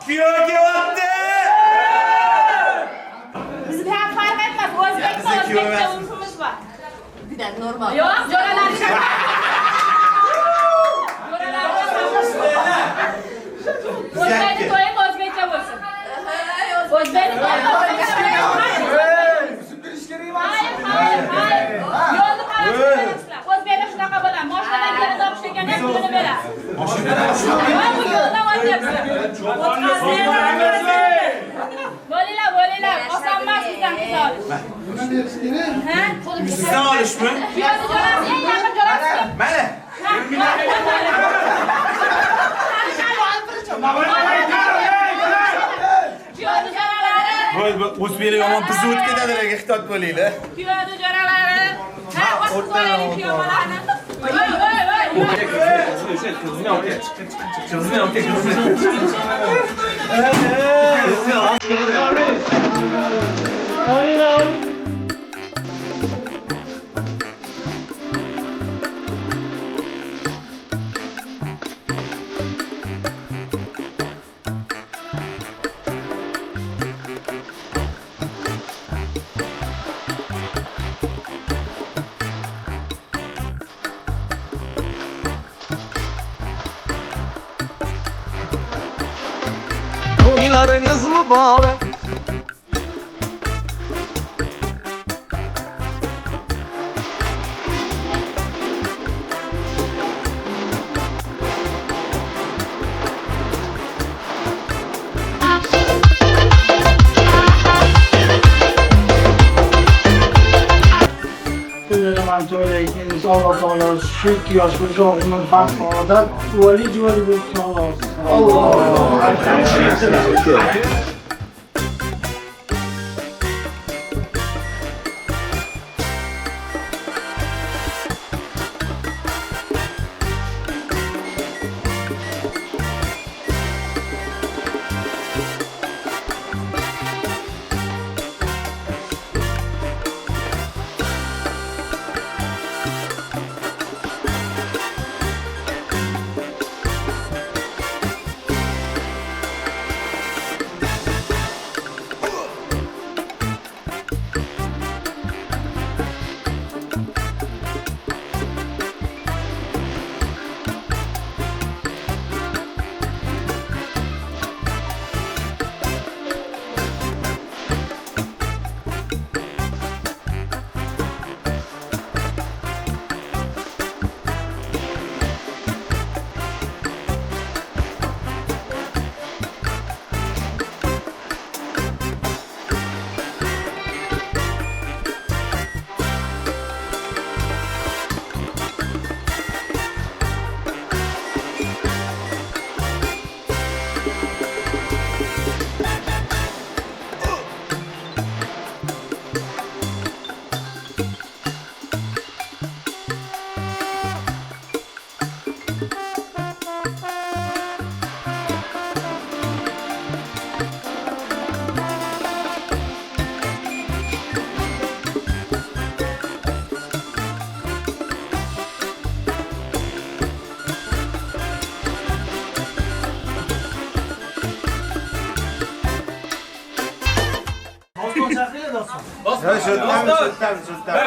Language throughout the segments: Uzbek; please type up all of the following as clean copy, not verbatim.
Kuyov kelyapti. Bizda ham farq etmas, o'zbekcha o'zbekcha urfimiz bor. Juda normal. Yo'q, jo'ralar. O'zbekni to'yim o'zbekcha bo'lsin. O'zbekni to'yim o'zbekcha bo'lsin. Hayır, hayır, hayır. Yo'lni qarasizlar. O'zbeklar shunaqa bo'ladi. Mashinadan kelib topish ekan, ham pulini beradi. Mashinadan. Bu yo'ldan o'tyapsizlar. Bo'linglar, bo'linglar. Oson emas bizdan qiz olish. Ha? Bizdan olishmi? Kuyovni jo'rasi, eng yaqin jo'rasi kim? Mana. Kuyovni jo'ralari. Voy, o'zbeklar yomon bizni o'tib ketadilar, ehtiyot bo'linglar. Kuyovni jo'ralari. Ha, o'tib qo'yaylik kuyovlarni. Voy, voy, voy. To'ylaringiz muborak. To'ylaymiz. Alloh taolo shu ikki yosh o'rog'ini baxt saodat uvali juvali bo'lib sog' olsin. Alloh.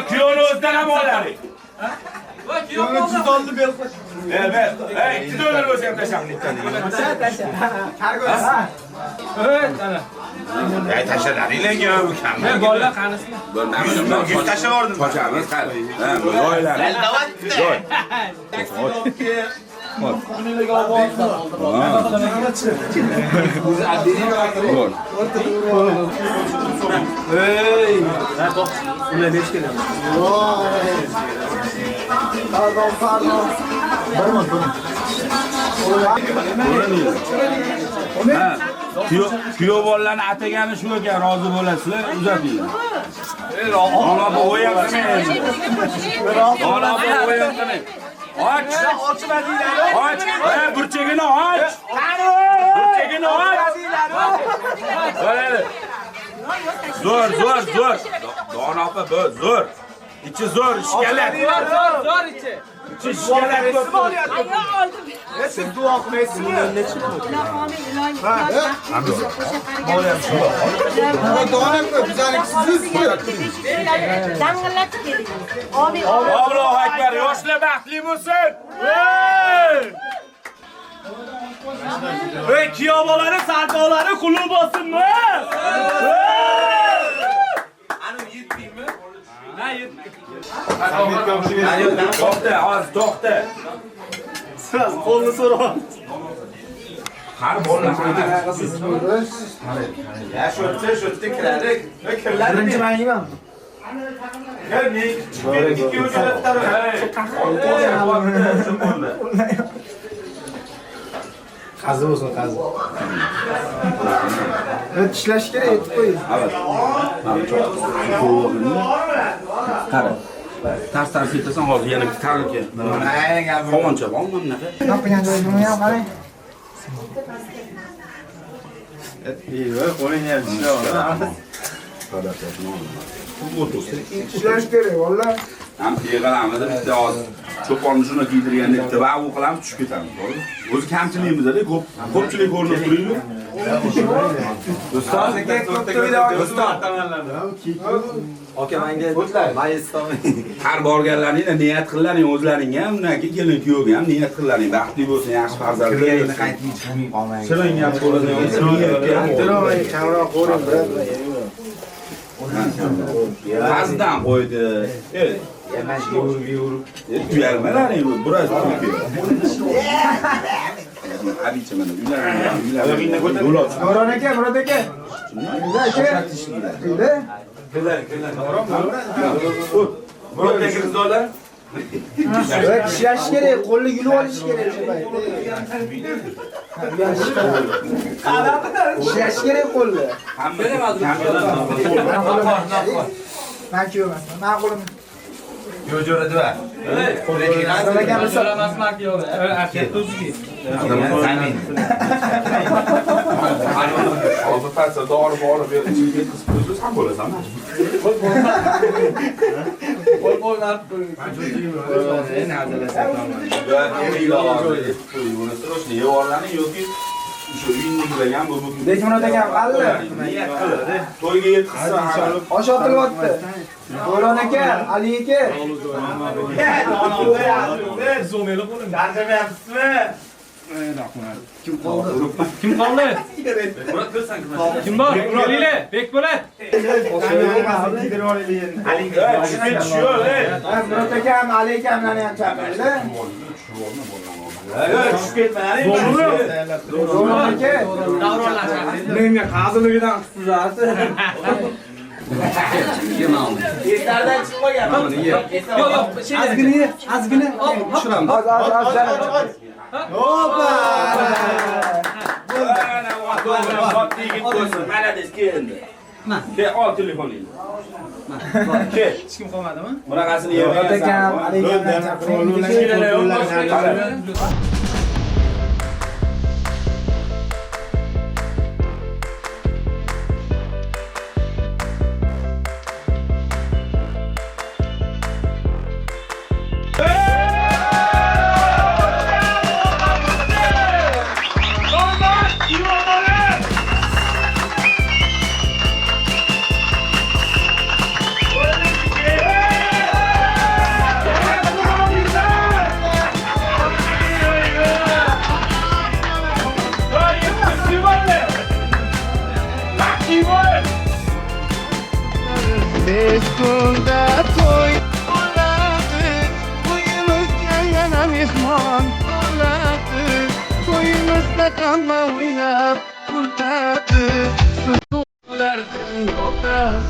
Kuyovni o'zidan ham oladi. Kuyovni $100 berib qo'y. Ber. Ey, $2 bo'lsa ham tashlaylik. Evet, ana. Ey, tashlalaringlar bu kam. Men bolalar qanisini. Yuz tashlab yubordim. Qochamiz, qani. Ha, joylar. Joy. Ey! Ular nechta keladi? Pardon, pardon. Barma, barma. Kuyov bolalarni atagani shu ekan, rozi bo'lasizlar, uzatinglar. Ona bu o'yin qilmang. Ona bu o'yin qilmang. Och! Och! Ha, burchagini och! Burchagini och! Bo'ladi. Zo'r, zo'r, zo'r. Dona opa, zo'r. Ichi zo'r, ishkalar. Zo'r, zo'r ichi. Ichi ishkalar ko'p. Ayo oldim. Siz duo qilmaysizmi? Dang'illatib keling. Amin. Allohu akbar. Yoshlar baxtli bo'lsin. Ey kuyov bolani sardolari qulub bo'lsinmi? Ani yetdingmi? Ha, yetdik. To'xta, hozir to'xta. Siz qo'lni so'rayapsiz. Har bola Ya shu yerda kiradi. Kirlar. Birinchi men yeyman. Gel men chiqib ikki o'chirib Qazi bo'lsin, qazi. Tishlash kerak, aytib qo'ying. Qara. Tars-tars etasan hozir yana tarki. Qovoncha bormi bunaqa? Topgan joyini ham qarang. Qo'lingni ham tishlab. Tishlash kerak, vallahi. Ham yig'ilamiz, bitta hozir cho'ponni shuni kiydirganda bitta va u qilamiz, tushib ketamiz, to'g'rimi? O'zi kamchiligimizda ko'p, ko'pchilik ko'rinib turibdi. Do'stlar, do'stlar. Aka menga mayiz Har borganlaringda niyat qilaring o'zlaringga ham, undan keyin kelin kuyovga ham niyat qilaring. Baxtli bo'lsin, yaxshi farzandli bo'lsin. Qaytib chiqmay qolmang. Shirin gap bo'lsin, Kamroq ko'ring, biroz. Qazidan qo'ydi. Men yurib. Uyalmalaring, biroz kulki. Abicha mana uylar. Yo'l och. Davron aka, Murod aka. Aka. Murod aka qizolar. Tishlash kerak, qo'lni yulib olish kerak o'sha paytda. Tishlash kerak qo'lni. Men kuyov emasman, men qo'lim. Yo'q, jo'ra deva. Hozir pastda dori borib berib ichib ketkizib qo'ysa, san bo'lasan. Buni yoki o'sha uyingdagilarga bu Bekmurod akam qalli. Niyat qilib, to'yga yetkazsa Osh otilyapti. Bo'ron aka, Ali aka. Tarjamayapsizmi? Kim qoldi? Kim bor? Kelinglar, Bekpo'lat. Murod akam, Ali akamlarni ham chaqirdi. Tushib ketma. Bo'ron aka. Menga qaziligidan qistizasi. Eslardan chiqib qolgan. Yo'q, yo'q, Ozgina ye, ozgina. Tushiramiz. Az, az, az. Hoppa! Katta yigit bo'lsin. Malades keldi. Ke, ol telefoningni. Ke. Hech kim qolmadimi? Bunaqasini Murod yemagansan. akam, Ali akamlarni chaqiring. Kunda to'y bo'ladi, to'yimizga yana mehmon bo'ladi. To'yimizda hamma o'ynab kuladi. Ulardan yo'qas.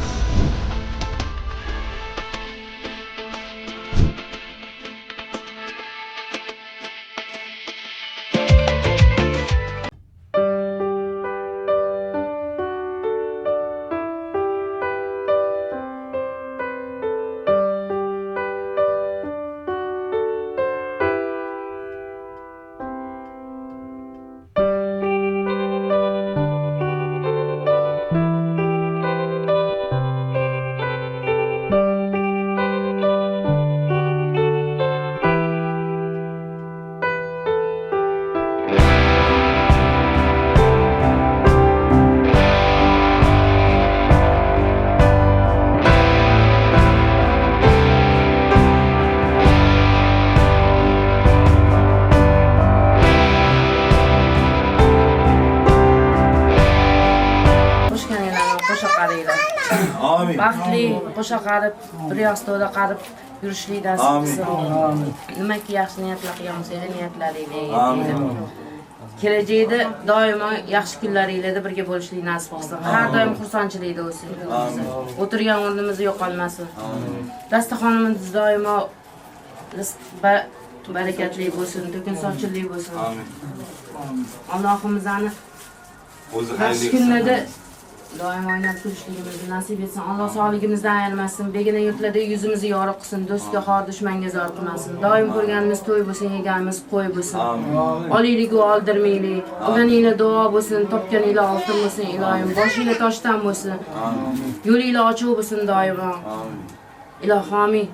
Amin. Baxtli, qo'sha qarib, bir yostiqda qarib yurishlik nasib qilsin. Nimaki yaxshi niyatlar qilgan bo'lsangiz, niyatlaringizga yeting. Kelajakda doimo yaxshi kunlaringizda birga bo'lishlik nasib qilsin. Har doim xursandchilikda bo'lsin. O'tirgan o'rnimiz yo'qolmasin. Dasturxonimiz doimo rizq barakatli bo'lsin, to'kin sochillik bo'lsin. Amin. Allohimizni o'zi yaxshi kunlarda doim o'ynab kulishligimizni nasib etsin. Alloh sog'ligimizdan ayirmasin. Begona yurtlarda yuzimizni yorug' qilsin. Do'stga xor, dushmanga zor qilmasin. Doim ko'rganimiz to'y bo'lsin, yeganimiz qo'y bo'lsin. Oliylik va oldirmaylik. Qilganinglar duo bo'lsin, topganinglar oltin bo'lsin, iloyim. Boshinglar toshdan bo'lsin. Yo'linglar ochiq bo'lsin doimo. Ilohi amin.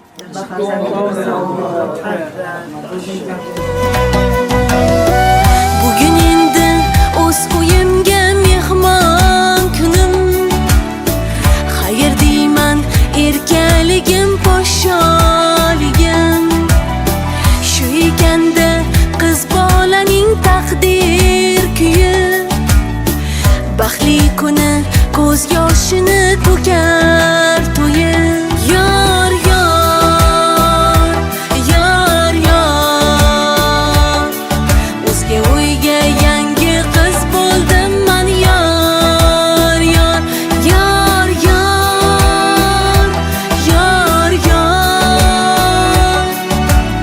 Bugun endi o'z uyimga mehmon kunim. Xayr deyman erkaligim, podsholigim. Shu ekanda qiz bolaning taqdir kuyi. Baxtli kuni ko'z yoshini to'kar to'yi. Yor yor yor yor, o'zga uyga yangi qiz bo'ldim man. Yor yor yor yor yor yor,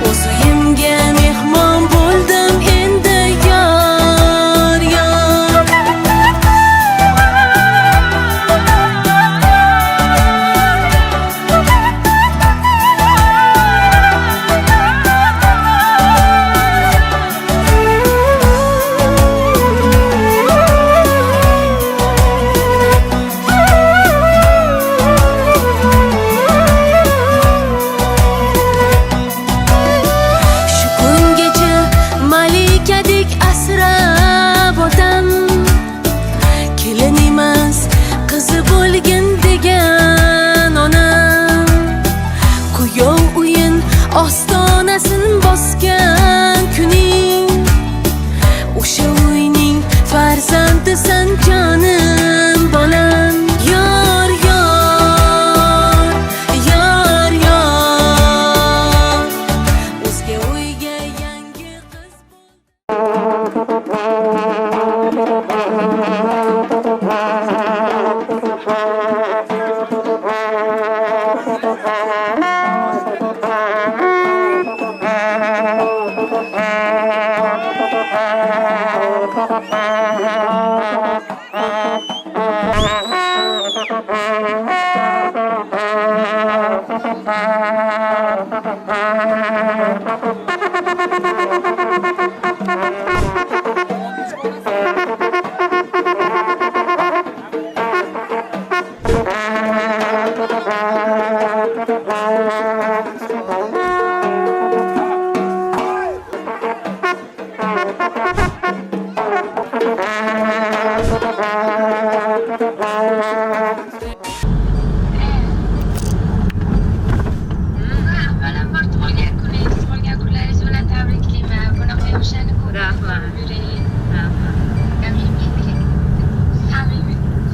o'z uyimga mehmon bo'ldim endi. Yor yor. Shu kungacha malikadek asrab otam, kelin emas qizi bo'lgin degan onam. Kuyov uyin ostonasin bosgan kuning, o'sha uyning farzandisan jonim bolam. Yor yor yor yor, o'zga uyga yangi qiz. Avvalambor tug'ilgan kuningiz, tug'ilgan kunlaringiz bilan tabriklayman. Bunaqa yoshlarni ko'rib yuring.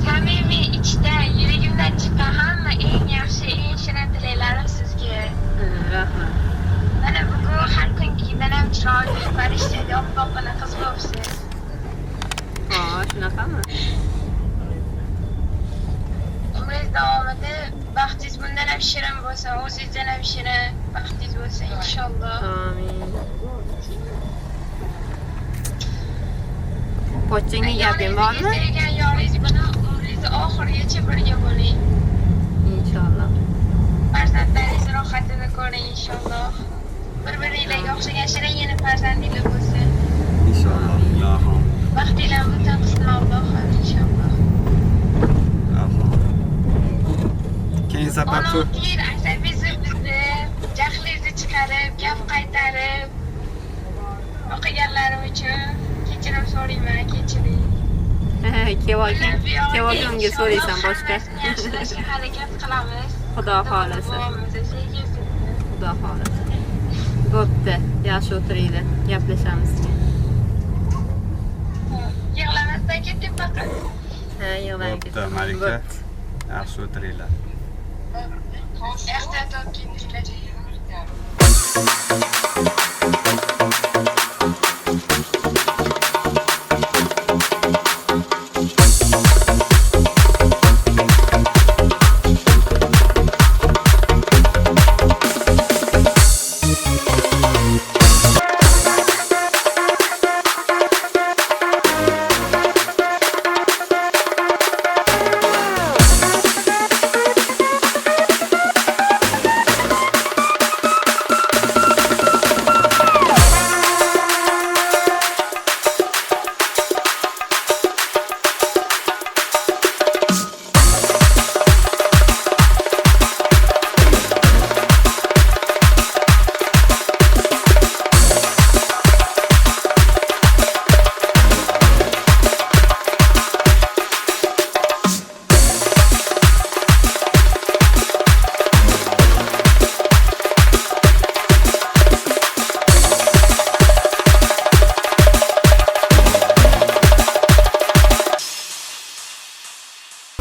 Samimiy, ichdan, yuragimdan chiqqan hamma eng yaxshi, eng shirin tilaklarim sizga. Rahmat. Mana bugun har kungidan ham chiroyli, farishtadek oppoqqina qiz bo'libsiz. Ha, shunaqami? Umringiz davomida baxtingiz bundan ham shirin bo'lsin, o'zingizdan ham shirin baxtingiz bo'lsin inshaalloh. Amin. Pochchangga gaping bormi? Sevgan yoringiz bilan umringizni oxirigacha birga bo'ling. Inshaalloh. Farzandlaringiz rohatini ko'ring inshaalloh. Bir-biringlarga o'xshagan shirin yana farzandinglar bo'lsin. Inshaalloh. Ilohim. Baxtinglar butun qilsin Allohim inshaalloh. Keyin safar to'y. 16 yil asabingizni buzib, jahlingizni chiqarib, gap qaytarib o'qiganlarim uchun kechirim so'rayman, kechiring. Kevolganimga so'raysan boshqa. Yaxshilashga harakat qilamiz. Xudo xolasa. Xudo xolasa. Bo'pti, yaxshi o'tiringlar, gaplashamiz. Yig'lamasdan ketdik faqat. Ha, yig'lamay Bo'pti, Malika. Yaxshi o'tiringlar. Ehtiyot olib ketinglar.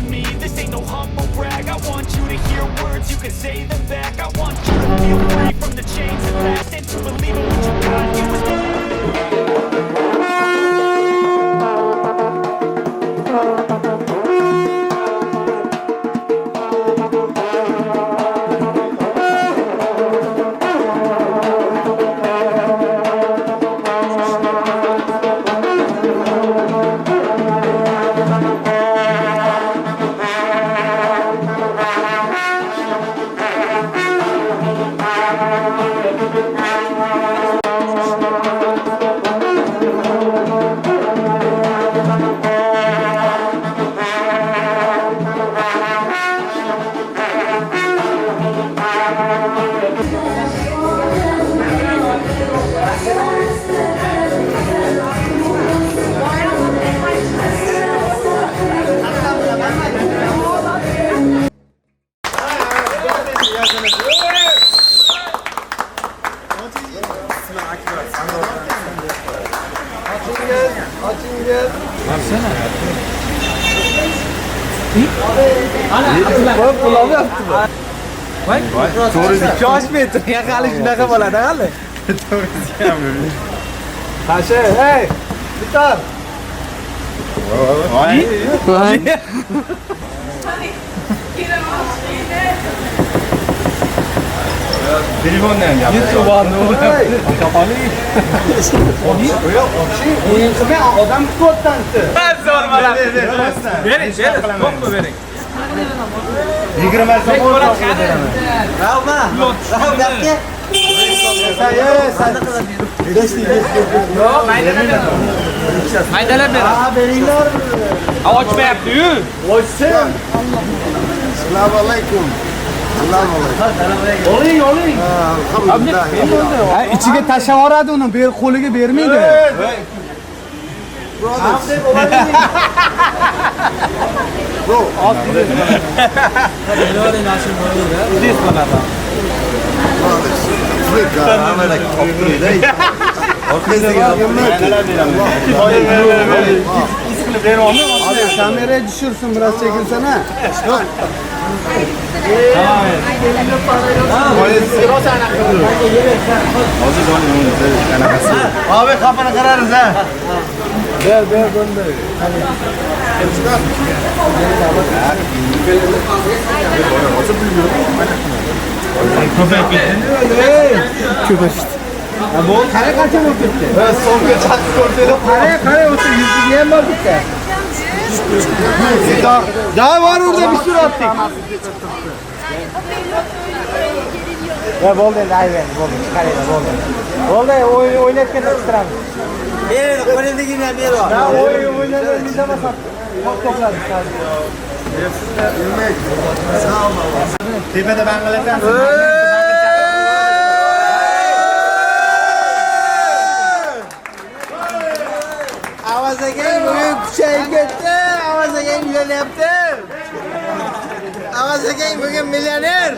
Me. This ain't no humble brag. I want you to hear words, you can say them back. I want you to feel free from the chains that last and to believe in what you got. You was To'g'ri, hali shunaqa bo'ladi hali. To'g'risi ham. Qashe, hey, bitar. Voy. Telefondan ham O'yin qilmay odam kutyapti. Zo'r bola. Bering, bering, to'pni bering. 20 so'm beraman. Rahmat. Rahmat. Sen, Yo'q, maydalab beraman. Maydalab beraman. Ha, beringlar. Ochmayapti-yu. Ochsin. Assalomu alaykum. Assalomu alaykum. Oling, oling. Alhamdulillah. Ha, ichiga tashlab yuboradi uni, ber qo'liga bermaydi. Bro. Kamera tushirsin, biroz chekilsana. Abi qapini qirariz ha. Ber, ber, bunday. Ko'payib ketdi. Ko'payib ketdi. Ha, bu qara qancha bo'lib ketdi? Ha, so'nggi chaqib ko'rsanglar, Qara, qara, o'sha yuziga ham bor bitta. Daha var orada bir sürü attık. Ya bo'ldi endi, ayb endi, bo'ldi, chiqaringlar, bo'ldi. Bo'ldi, o'yin o'ynatganda chiqaramiz. Ber, qo'lingdagini ham ber. Ha, o'yin o'ynab, nizam top to'pladi. Tepada bang'ilatasan. Avaz akang bugun kuchayib ketdi. Avaz akang uylanyapti. Avaz akang bugun millioner.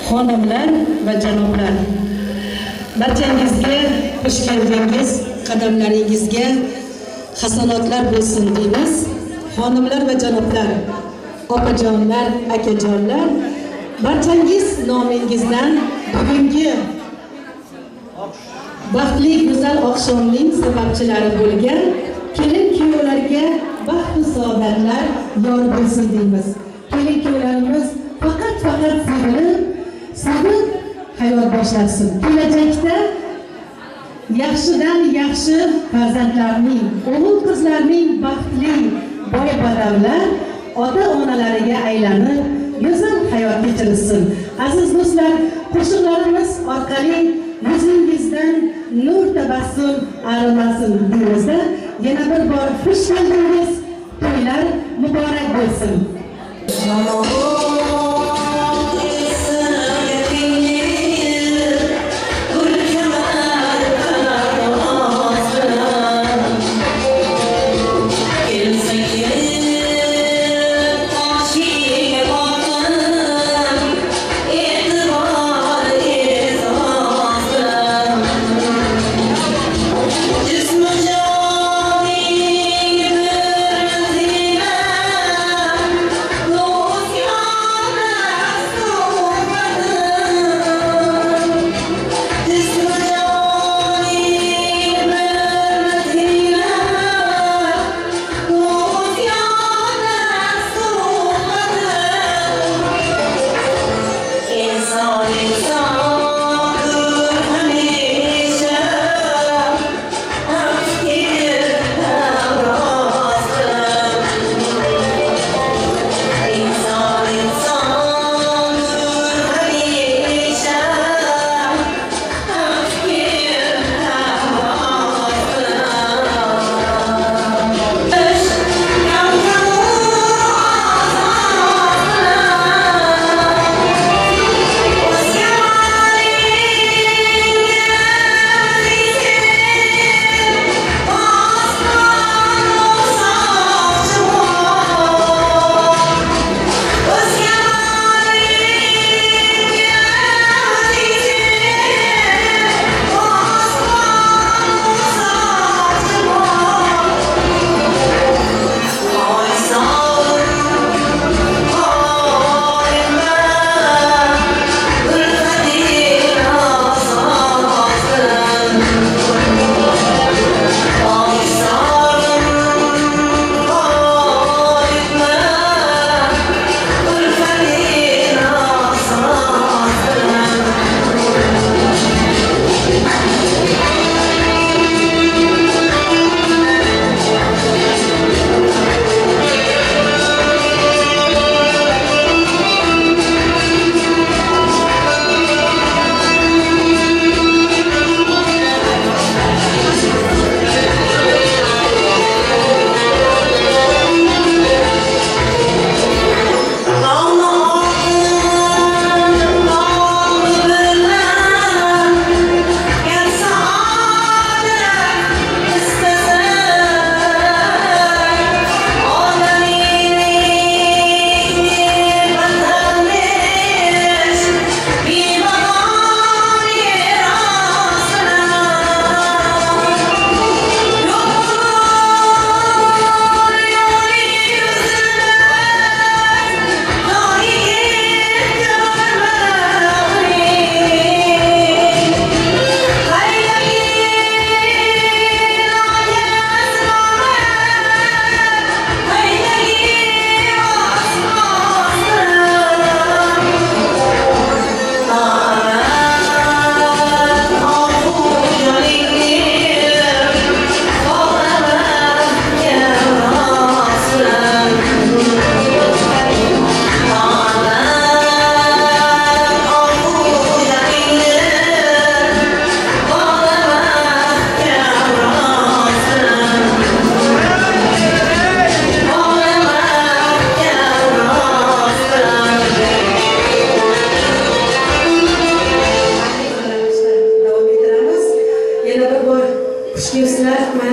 Xonimlar va janoblar, barchangizga xush keldingiz, qadamlaringizga hasanotlar bo'lsin deymiz. Xonimlar va janoblar, opajonlar, akajonlar, barchangiz nomingizdan bugungi baxtli go'zal oqshomning sababchilari bo'lgan kelin kuyovlarga baxt va saodatlar yor bo'lsin deymiz. Kelin kuyovlarimiz faqat sevinib sevib hayot boshlasin. Kelajakda yaxshidan yaxshi farzandlarning, o'g'il qizlarning baxtli boy badavlat ota-onalariga aylanib go'zal hayot kechirsin. Aziz do'stlar, qo'shiqlarimiz orqali yuzingizdan nur tabassum arimasin deymizda. Yana bir bor xush keldingiz, to'ylar muborak bo'lsin. Yeah.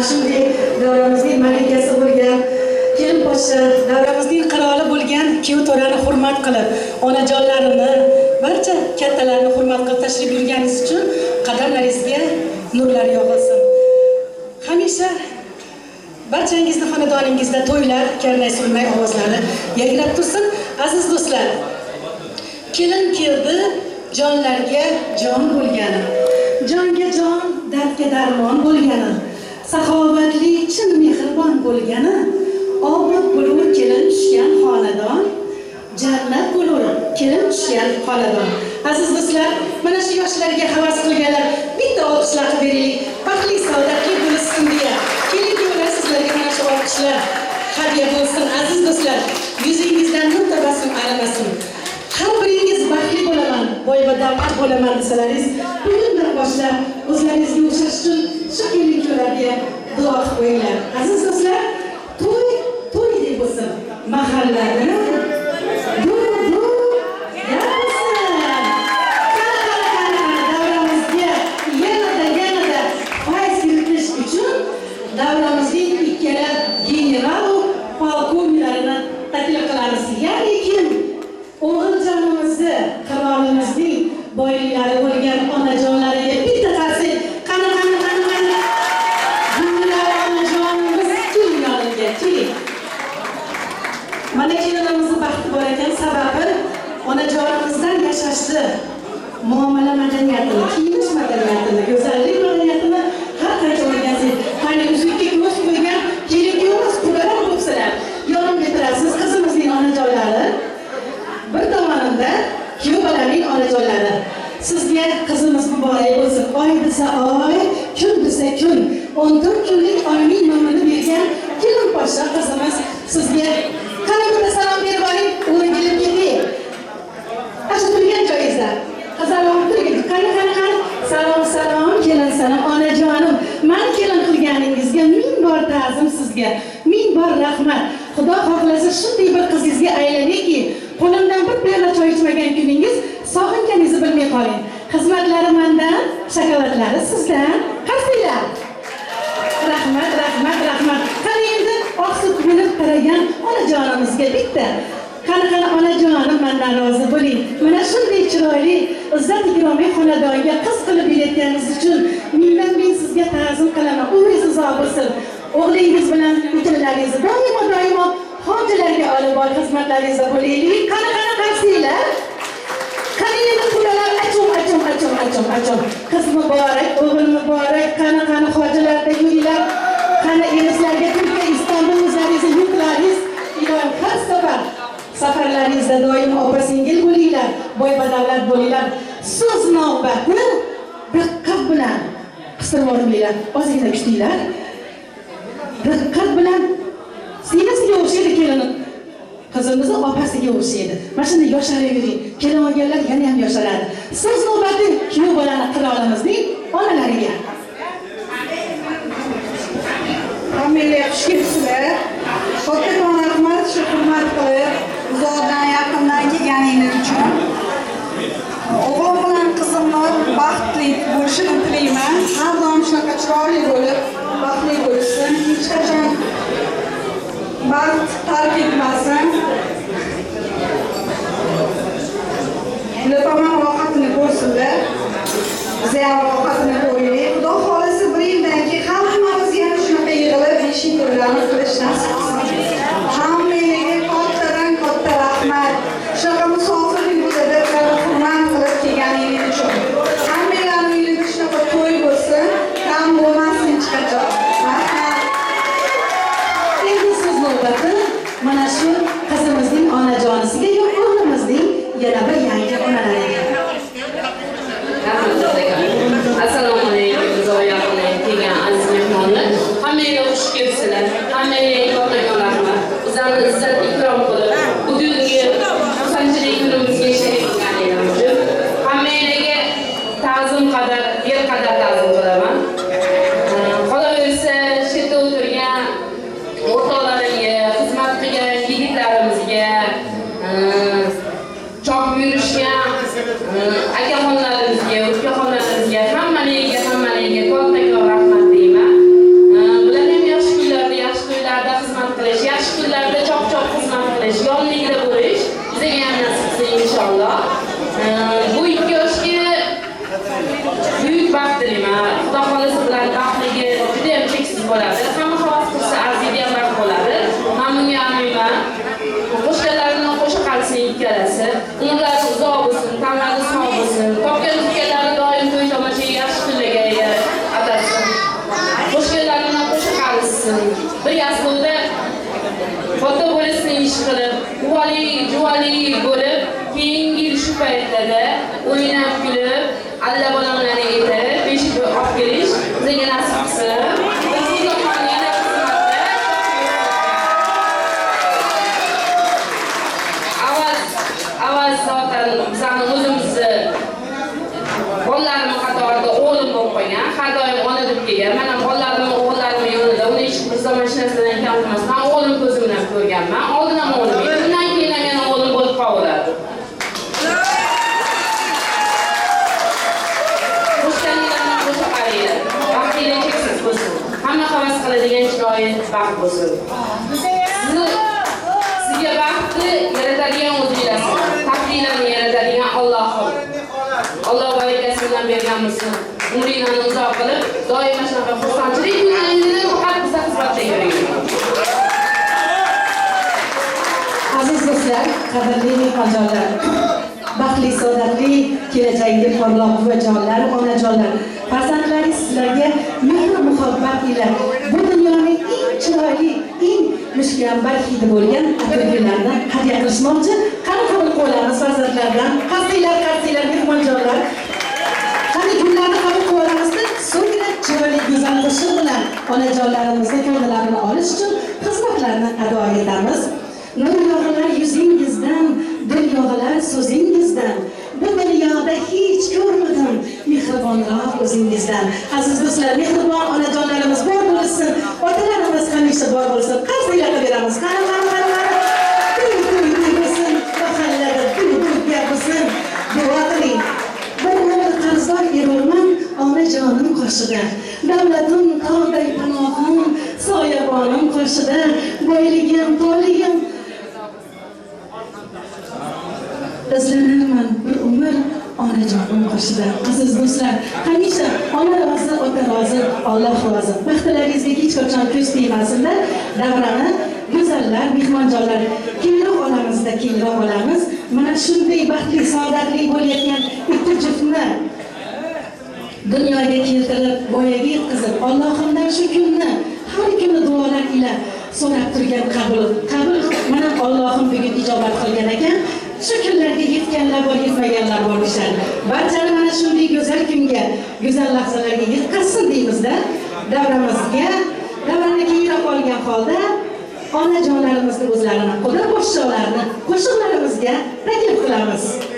shunday davramizning malikasi bo'lgan kelin poshsha, davramizning qiroli bo'lgan kuyov to'rani hurmat qilib, onajonlarini, barcha kattalarni hurmat qilib tashrif buyurganingiz uchun qadamlaringizga nurlar yog'ilsin. Hamisha barchangizni xonadoningizda to'ylar, karnay-surnay ovozlari yangrab tursin. Aziz do'stlar, kelin keldi, jonlarga jon bo'lgani, jonga jon, dardga darmon bo'lgani, saxovatli, chin mehribon bo'lgani, obod bo'lur kelin tushgan xonadon, jannat bo'lur kelin tushgan xonadon. Aziz do'stlar, mana shu yoshlarga havas qilganlar bitta olqishlar qilib beraylik. Baxtli, saodatli bo'lsin deya. Kelin kuyovlar, sizlarga mana shu olqishlar hadya bo'lsin. Aziz do'stlar, yuzingizdan nur tabassum arimasin. Har biringiz baxtli bo'laman, boy va davlat bo'laman desalaringiz, bugundan boshlab o'zlaringizga o'xshash uchun shu kelin kuyovlarga duo qilib qo'yinglar. Aziz do'stlar, to'y to'y deb bo'lsin. Mahallada bu bo'lsin. Davramizga yanada fayz kiritish uchun davramizning ikkala general polkovniklarini taklif qilamiz. Ya'ni kim o'g'iljonimizni, qirolimizning boyliklari bo'lgan onajonlariga bitta qarsak, qani qani qani qani. Bunlar onajonimiz keling yonimga, keling. Mana kelinimizni baxti bor ekan, sababi onajonimizdan yashashni, muomala madaniyatini, kiyinish madaniyatini, go'zallik madaniyatini har qancha o'rgansangiz, qani uzukka ko'z qo'ygan kelin kuyovimiz qudalar bo'libsizlar. Yonimga turasiz, qizimizning onajonlari. Bir tomonimda kuyov bolaning onajonlari. Sizga qizimiz muborak bo'lsin. Oy desa oy, kun desa kun. 14 kunlik oyning nomini bergan kelin poshsha qizimiz sizga qani bitta salom berib oling, o'rgilib keting. Ashu turgan joyingizda. Salom turing. Qani qani qani. Salom salom, kelin salom, onajonim. Meni kelin qilganingizga ming bor ta'zim sizga. Ming bor rahmat. Xudo xohlasa shunday bir qizingizga aylanayki, qo'limdan bir piyola choy ichmagan kuningiz sog'inganingizni bilmay qoling. Xizmatlari mendan, shokoladlari sizdan. Qarsinglar. Rahmat, rahmat, rahmat. Qani endi oq sut minib qaragan onajonimizga bitta. Qani qani onajonim, mendan rozi bo'ling. Mana shunday chiroyli, izzat ikromiy xonadonga qiz qilib berayotganingiz uchun mingdan ming sizga ta'zim qilaman. Umringiz uzoq bo'lsin. O'g'lingiz bilan uchalaringizni doimo doimo hojilarga olib borib xizmatlaringizda bo'laylik. Qani qani qarsinglar. Qani endi qudalar, achum achum achum achum achum. Qiz muborak, o'g'il muborak. Qani qani hojilarda yuringlar. Qani erislarga Turkiya, Istanbul o'zlaringizni yurtlaringiz. Iloyim har safar safarlaringizda doimo opa singil bo'linglar, boy badavlat bo'linglar. So'z navbati diqqat bilan qistirib olinglar, ozgina kuchtinglar. Diqqat bilan singlisiga o'xshaydi kelinim. Qizimizni opasiga o'xshaydi. Mana shunday yosharavering. Kelin olganlar yana ham yosharadi. So'z navbati kuyov bolani qirolimizning onalariga. Hammanglar xush kelibsizlar. Kattakon rahmat shu hurmat qilib, uzoqdan yaqindan kelganingiz uchun. O'g'lim bilan qizimni baxtli bo'lishini tilayman. Har doim shunaqa chiroyli bo'lib, baxtli bo'lishsin. Hech qachon baxt tark etmasin. Ular tomon rohatini ko'rsinlar. Biz ham rohatini ko'raylik. Xudo xohlasa bir yildan keyin hammamiz yana shunaqa yig'ilib beshik to'ylarni qilish nasib qilsin. Hammanglarga kattadan katta rahmat. Shunaqa musofirlik bo'lsa-da ularni hurmat qilib kelganingiz uchun. Hammanglarning uyida shunaqa to'y bo'lsin, kam bo'lmasin hech qachon. Rahmat. Endi so'z navbati mana shu qizimizning onajonisiga yo o'g'limizning yana bir yangi onalariga. Assalomu alaykum, uzoq-yaqindan kelgan aziz mehmonlar. Hammanglar xush kelibsizlar. Hammanglarga kattakon rahmat. Bizlarni izzat ikrom qilib, bugungi xursandchilik Bu ikki yoshga buyuk baxt tilayman. Xudo xolasa bularni baxtligi juda ham cheksiz bo'ladi. Hamma havas qilsa arziydigan baxt bo'ladi. Men bunga aminman. Qo'shganlarini qo'sha qolsin ikkalasi. Umrlari uzoq bo'lsin, tanlari sog' bo'lsin. Topgan tutganlari doim to'y tomosha yaxshi kunlarga atasin. Qo'shganlarini qo'sha qolsin. Bir yostiqda foto bo'lsin ish qilib, uvali, juvali bo'lib, keyingi yil shu paytlarda o'ynab kulib, alla bolamlarni yetib, beshik olib kelish bizga nasib qilsin. Avaz zotan bizani o'zimizni bolalarim qatorida o'g'lim bo'lib qolgan, har doim ona deb kelgan. Men ham bolalarimni, o'g'illarimni yonida uni hech bir zamon hech narsadan kam emas. Men o'g'lim ko'zim bilan ko'rganman. Oldin ham o'g'lim edi, undan keyin ham yana o'g'lim bo'lib qolaveradi. Qo'shganinglarni qo'sha qaranglar. Baxtinglar cheksiz bo'lsin. Hamma havas qiladigan chiroyli baxt bo'lsin. Sizga baxtni yaratadigan o'zinglarsiz. Taqdirlarni yaratadigan Allohim. Alloh barakasi bilan bergan bo'lsin. Umringlarni uzoq qilib, doimo shunaqa xursandchilik kunlaringizni faqat bizga xizmatda yuring. Aziz do'stlar, qadrli mehmonjonlar, baxtli, saodatli kelajagi porloq buvajonlar, onajonlar, farzandlaringiz sizlarga mehr muhabbat ila bu dunyoning eng chiroyli, eng mushkanbar hidi bo'lgan atirgullarni hadya qilishmoqchi. Qani qabul qilamiz farzandlardan. Qarsinglar, qarsinglar mehmonjonlar. Qani gullarni qabul qilamizda, so'ngra chiroyli go'zal qo'shiq bilan onajonlarimizni ko'ngillarini olish uchun xizmatlarni ado etamiz. Nur yog'ilar yuzingizdan, dil yog'ilar so'zingizdan. Bu dunyoda hech ko'rmadim mehribonroq o'zingizdan. Aziz do'stlar, mehribon onajonlarimiz bor bo'lsin, otalarimiz hamisha bor bo'lsin. Qarsanglar beramiz. Qani, qani, qani, qani. To'y, to'y, to'y bo'lsin, mahallada to'y, to'y gap bo'lsin. Duo qiling. Bir umr qarzdor erurman onajonim qoshida. Davlatim tog'day panohim, soyabonim qoshida. Boyligim, to'ligim izlanarman bir umr onajonim qoshida. Aziz do'stlar, hamisha ona rozi, ota rozi, Alloh rozi. Baxtlaringizga hech qachon ko'z tegmasinlar. Davrani go'zallar, mehmonjonlar keyinroq olamizda keyinroq olamiz. Mana shunday baxtli, saodatli bo'layotgan ikki juftni dunyoga keltirib, voyaga yetkazib, Allohimdan shu kunni har kuni duolar ila so'rab turgan qabul mana Allohim bugun ijobat qilgan ekan. Shu kunlarga yetganlar bor, yetmaganlar bor deyishadi. Barchani mana shunday go'zal kunga, go'zal lahzalarga yetkazsin deymizda. Davramizga, davrani keyinroq olgan holda onajonlarimizni o'zlarini, quda poshsholarni qo'shiqlarimizga taklif qilamiz. Sun.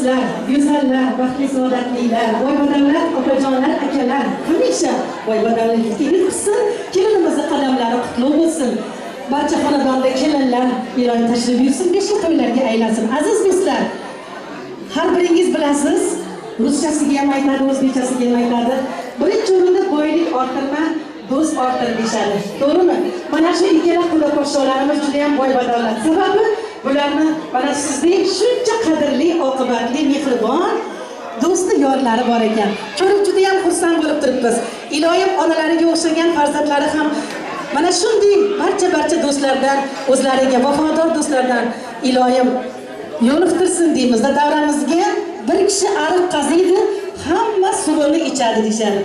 do'stlar, go'zallar, baxtli saodatlilar, boy badavlat opajonlar, akalar hamisha boy badavlatlikka yetishsin, kelinimizni qadamlari qutlug' bo'lsin. Barcha xonadonda kelinlar iloyim tashrif buyursin, beshik to'ylarga aylansin. Aziz do'stlar, har biringiz bilasiz, ruschasiga ham aytadi, o'zbekchasiga ham aytadi. Birinchi o'rinda boylik orttirma, do'st orttir deyishadi. To'g'rimi? Mana shu ikkala xudo podsholarimiz juda ham boy badavlat. Sababi bularni mana sizdek shuncha qadrli, oqibatli, mehribon do'sti yorlari bor ekan. Ko'rib juda ham xursand bo'lib turibmiz. Iloyim onalariga o'xshagan farzandlari ham mana shunday barcha do'stlardan, o'zlariga vafodor do'stlardan iloyim yo'liqtirsin deymiz. Davramizga bir kishi ariq qaziydi, hamma suvini ichadi deyishadi.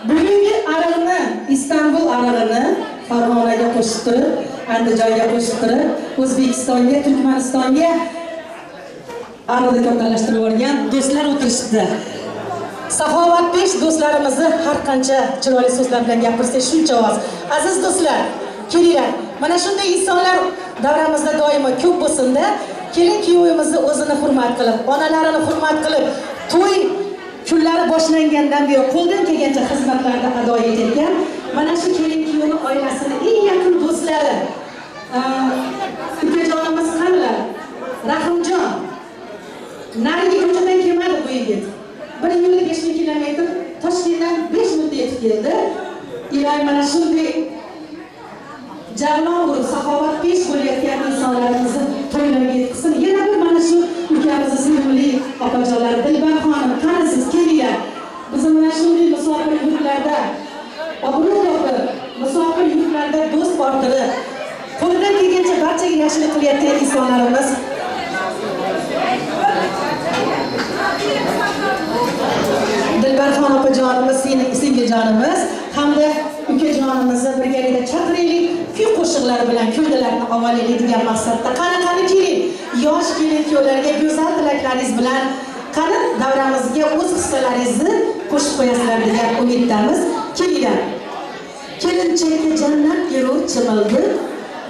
Bugungi ariqni, Istanbul arig'ini Farg'onaga qo'shib turib, Andijonga qo'shib turib, O'zbekistonga, Turkmanistonga ariqni kattalashtirib yuborgan do'stlar o'tirishibdi. Saxovatpesh do'stlarimizni har qancha chiroyli so'zlar bilan gapirsak shuncha oz. Aziz do'stlar, kelinglar. Mana shunday insonlar davramizda doimo ko'p bo'lsin-da. Kelin kuyovimizni o'zini hurmat qilib, onalarini hurmat qilib, to'y kunlari boshlangandan buyon qo'ldan kelgancha xizmatlarni ado etayotgan mana shu kelin kuyovni oilasini eng yaqin do'stlari, ukajonimiz qanilar? Rahimjon. Narigi ko'chadan kelmadi bu yigit. Bir yo'lda 5 kilometr Toshkentdan 5 minutda yetib keldi. Iloyim mana shunday javlon urib, saxovatpesh bo'layotgan insonlarimizni to'ylarga yetkazsin. Yana bir mana shu ukamizni sevimli opajonlar, Dilbar xonim, qanisiz, kelinglar. Biz mana shunday musofir yurtlarda obro' topib, musofir yurtlarda do'st orttirib, qo'lidan kelgancha barchaga yaxshilik qilayotgan insonlarimiz. Dilbarxon opajonimiz, singiljonimiz hamda ukajonimizni birgalikda chaqiraylik, kuy qo'shiqlari bilan ko'ndalarni ovolaylik degan maqsadda. Qani keling, yosh kelin kuyovlarga go'zal tilaklaringiz bilan qani davramizga o'z hissalaringizni qo'shib qo'yasizlar degan umiddamiz. Kelinglar. Kelinchakka jannat erur chimildi,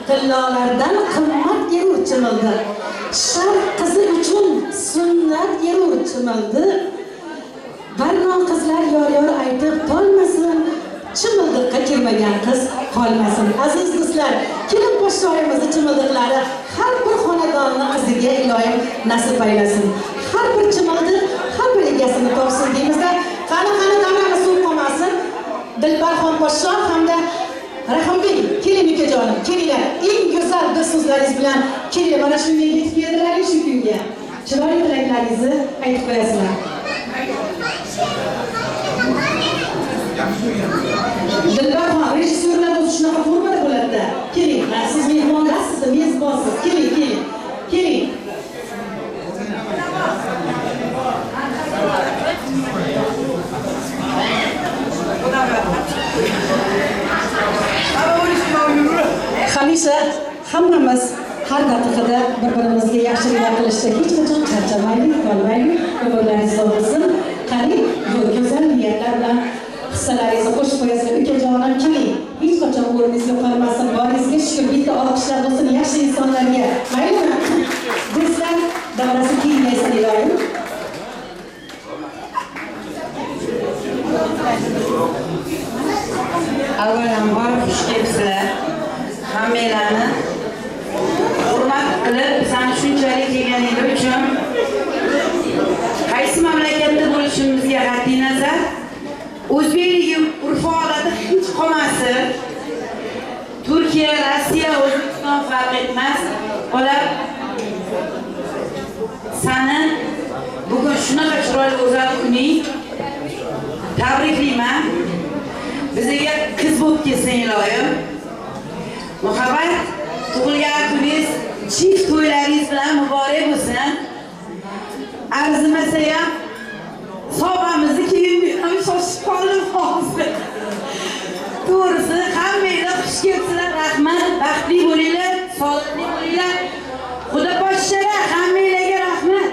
tillolardan qimmat erur chimildi. Sharq qizi uchun sunnat erur chimildi. Barno qizlar yor-yor aytib tolmasin, chimildiqqa kirmagan qiz qolmasin. Aziz do'stlar, kelin podshoyimizni chimildiqlari har bir xonadonni qiziga iloyim nasib aylasin. Har bir chimildiq har bir egasini topsin deymizda. Qani davramiz suv qolmasin. Dilbarxon podsho hamda Rahimbek, keling ukajonim, kelinglar. Eng go'zal bir so'zlaringiz bilan kelinglar. Mana shunga yetib keldilar shu kunga. Chiroyli tilaklaringizni aytib qo'yasizlar. Dilbarxon, rejissyorlar o'zi shunaqa formada bo'ladi-da. Keling, siz mehmonlarsiz, mezbonsiz. Keling, keling. Keling. Hamisha hammamiz har daqiqada bir-birimizga yaxshilik qilishda hech qachon charchamaylik, qolmaylik. Umrlaringiz uzoq bo'lsin. Qani, go'zal niyatlar bilan hissalaringizni qo'shib qo'yasizlar. Ukajonim, keling. Hech qachon o'rningiz yo'qolmasin. Boringizga shukur, bitta olqishlar bo'lsin yaxshi insonlarga. Maylimi? Do'stlar davrasi kengaysin iloyim. Avvalambor xush kelibsizlar. Hammanglarni hurmat qilib, bizani shunchalik kelganingiz uchun qaysi mamlakatda bo'lishimizga qat'iy nazar, o'zbekligi urf-odati hech qolmasin. Turkiya, Rossiya, O'zbekiston farq etmas. Ular sani bugun shunaqa chiroyli go'zal kuning tabriklayman. Bizga qiz bo'lib kelsin iloyim. Muhabbat, tug'ilgan kuningiz chift to'ylaringiz bilan muborak bo'lsin. Arzimasa ham sovg'amizni kiyib ham shoshib qoldim hozir. To'g'risi, hammanglar xush kelibsizlar, rahmat, baxtli bo'linglar, sog'liqli bo'linglar. Xudo poshshalar, hammanglarga rahmat.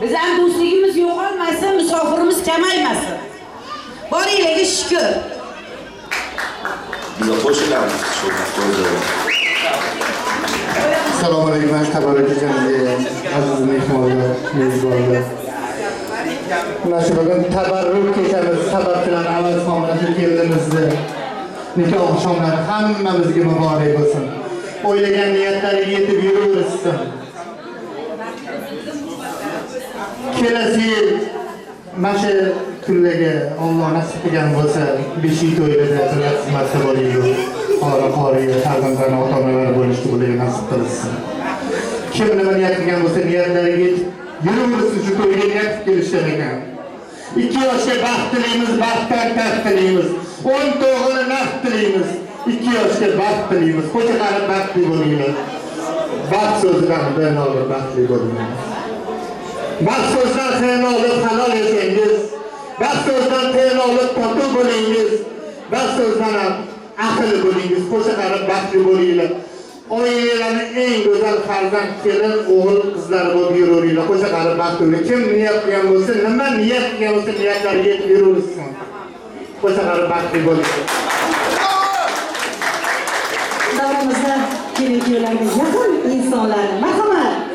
Bizning do'stligimiz yo'qolmasin, musofirimiz kamaymasin. Boringlarga shukr. Biz qo'shilamiz shu to'yda. Assalomu alaykum Mana shu tabarruk kechamizga aziz mehmonlar, mezbonlar. Mana shu bugun tabarruk kechamiz sababchilari avval mana shu kelinimizni nikoh oqshomlari hammamizga muborak bo'lsin. O'ylagan niyatlariga yetib yuraversin. Kelasi yil mana shu kunlarga Alloh nasib qilgan bo'lsa, beshik to'yida birga xizmatda bo'laylik. Qori-qori farzandlarni ota-onalari bo'lishni bularga nasib qilsin. Kim nima niyat qilgan bo'lsa, niyatlariga yetib yuraversin, shu to'yga niyat qilib kelishgan ekan. 2 yoshga baxt tilaymiz, baxtdan taxt tilaymiz. 10 to'g'ri naqd tilaymiz. 2 yoshga baxt tilaymiz. Qo'sha qarab baxtli bo'linglar. Baxt so'zidan bir olib baxtli bo'linglar. Baxt so'zidan xayr olib halol yashangiz. Baxt so'zidan xayr olib totuv bo'lingiz. Baxt so'zidan ham aqlli bo'lingiz. Qo'sha qarab baxtli bo'linglar. Oilalarning eng go'zal farzand, kelin, o'g'il, qizlari bo'lib yuraveringlar. Qo'sha qarab baxtli bo'ling. Kim niyat qilgan bo'lsa, nima niyat qilgan bo'lsa, niyatlariga yetib yuraversin. Qo'sha qarab baxtli bo'linglar. Davramizda kelin kuyovlarga yaqin insonlar. Marhamat.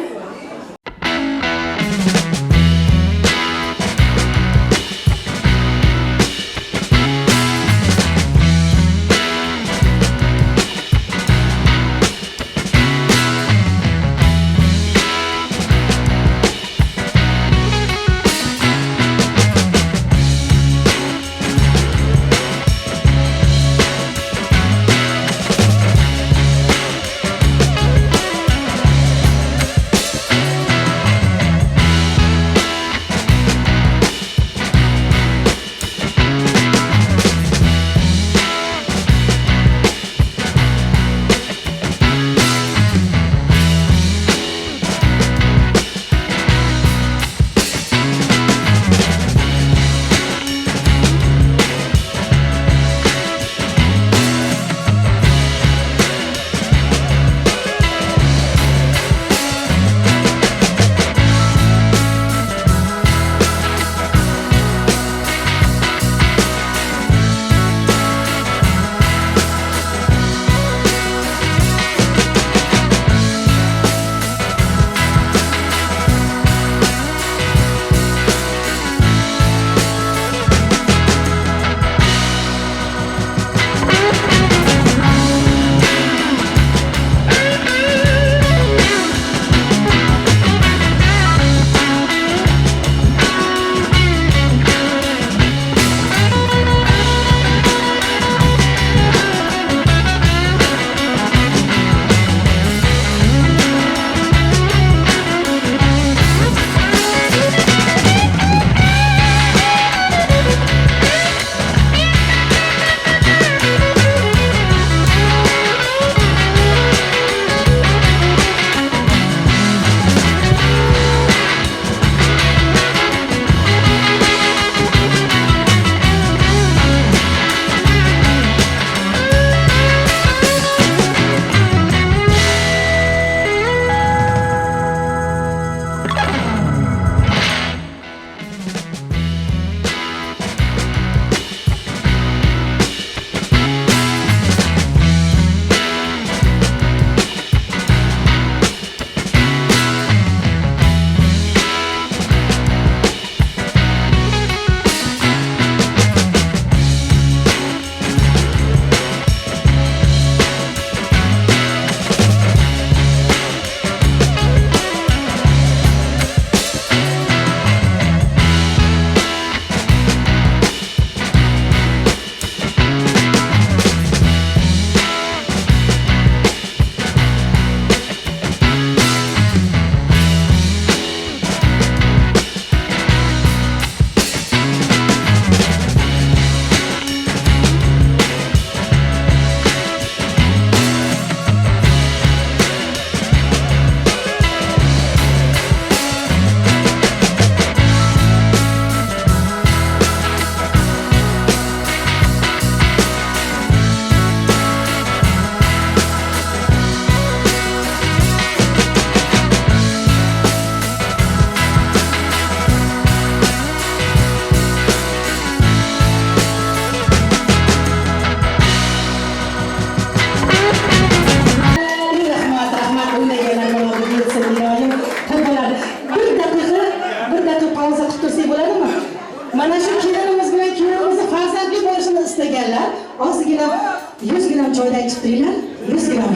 Aytib turinglar, 100 gramm.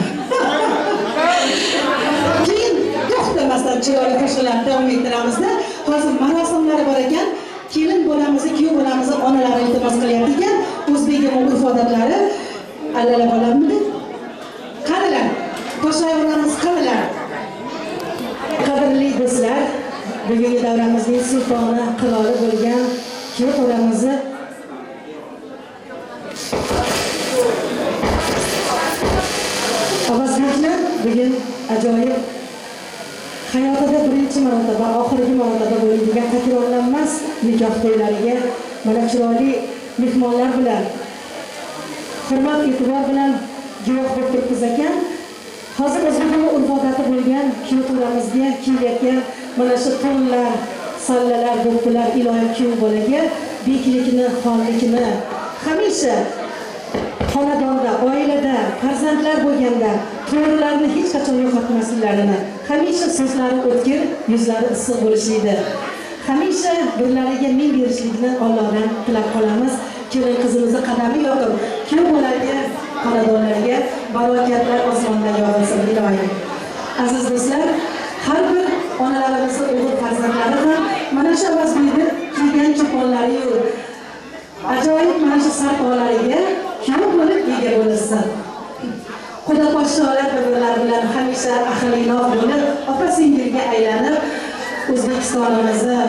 Keyin to'xtamasdan chiroyli qo'shiqlarni davom ettiramizda. Hozir marosimlari bor ekan. Kelin bolamizni, kuyov bolamizni onalari iltimos qilyapti ekan. O'zbegim urf-odatlari allalab olamidi? Qanilar? Toshlayveramiz, qanilar? Qadrli do'stlar, bugungi davramizning sultoni, qiroli bo'lgan kuyov bolamizni Avazbekni bugun ajoyib hayotida birinchi marotaba, oxirgi marotaba bo'ladigan takrorlanmas nikoh to'ylariga mana chiroyli mehmonlar bilan hurmat e'tibor bilan guvoh bo'lib turibmiz ekan. Hozir o'zbekning urf-odati bo'lgan kuyov to'ramizga kelayotgan mana shu to'nlar, sallalar, do'ppilar iloyim kuyov bolaga beklikni, xonlikni hamisha xonadonda, oilada, farzandlar bo'lganda to'g'rilarni hech qachon yo'qotmasliklarini, hamisha so'zlari o'tkir, yuzlari issiq bo'lishligini, hamisha birlariga ming berishlikni Allohdan tilab qolamiz. Kelin qizimizni qadami yoqib, kuyov bolaga, xonadonlarga barokatlar osmondan yog'ilsin iloyim. Aziz do'stlar, har bir onalarimizni o'g'il farzandlari ham mana shu Avazbekni kiygan choponlari yo'q, ajoyib mana shu sarpolariga kuyov bo'lib ega bo'lsin. Xudo podsholar bir-birlari bilan hamisha ahil-inoq bo'lib, opa-singilga aylanib, O'zbekistonimizni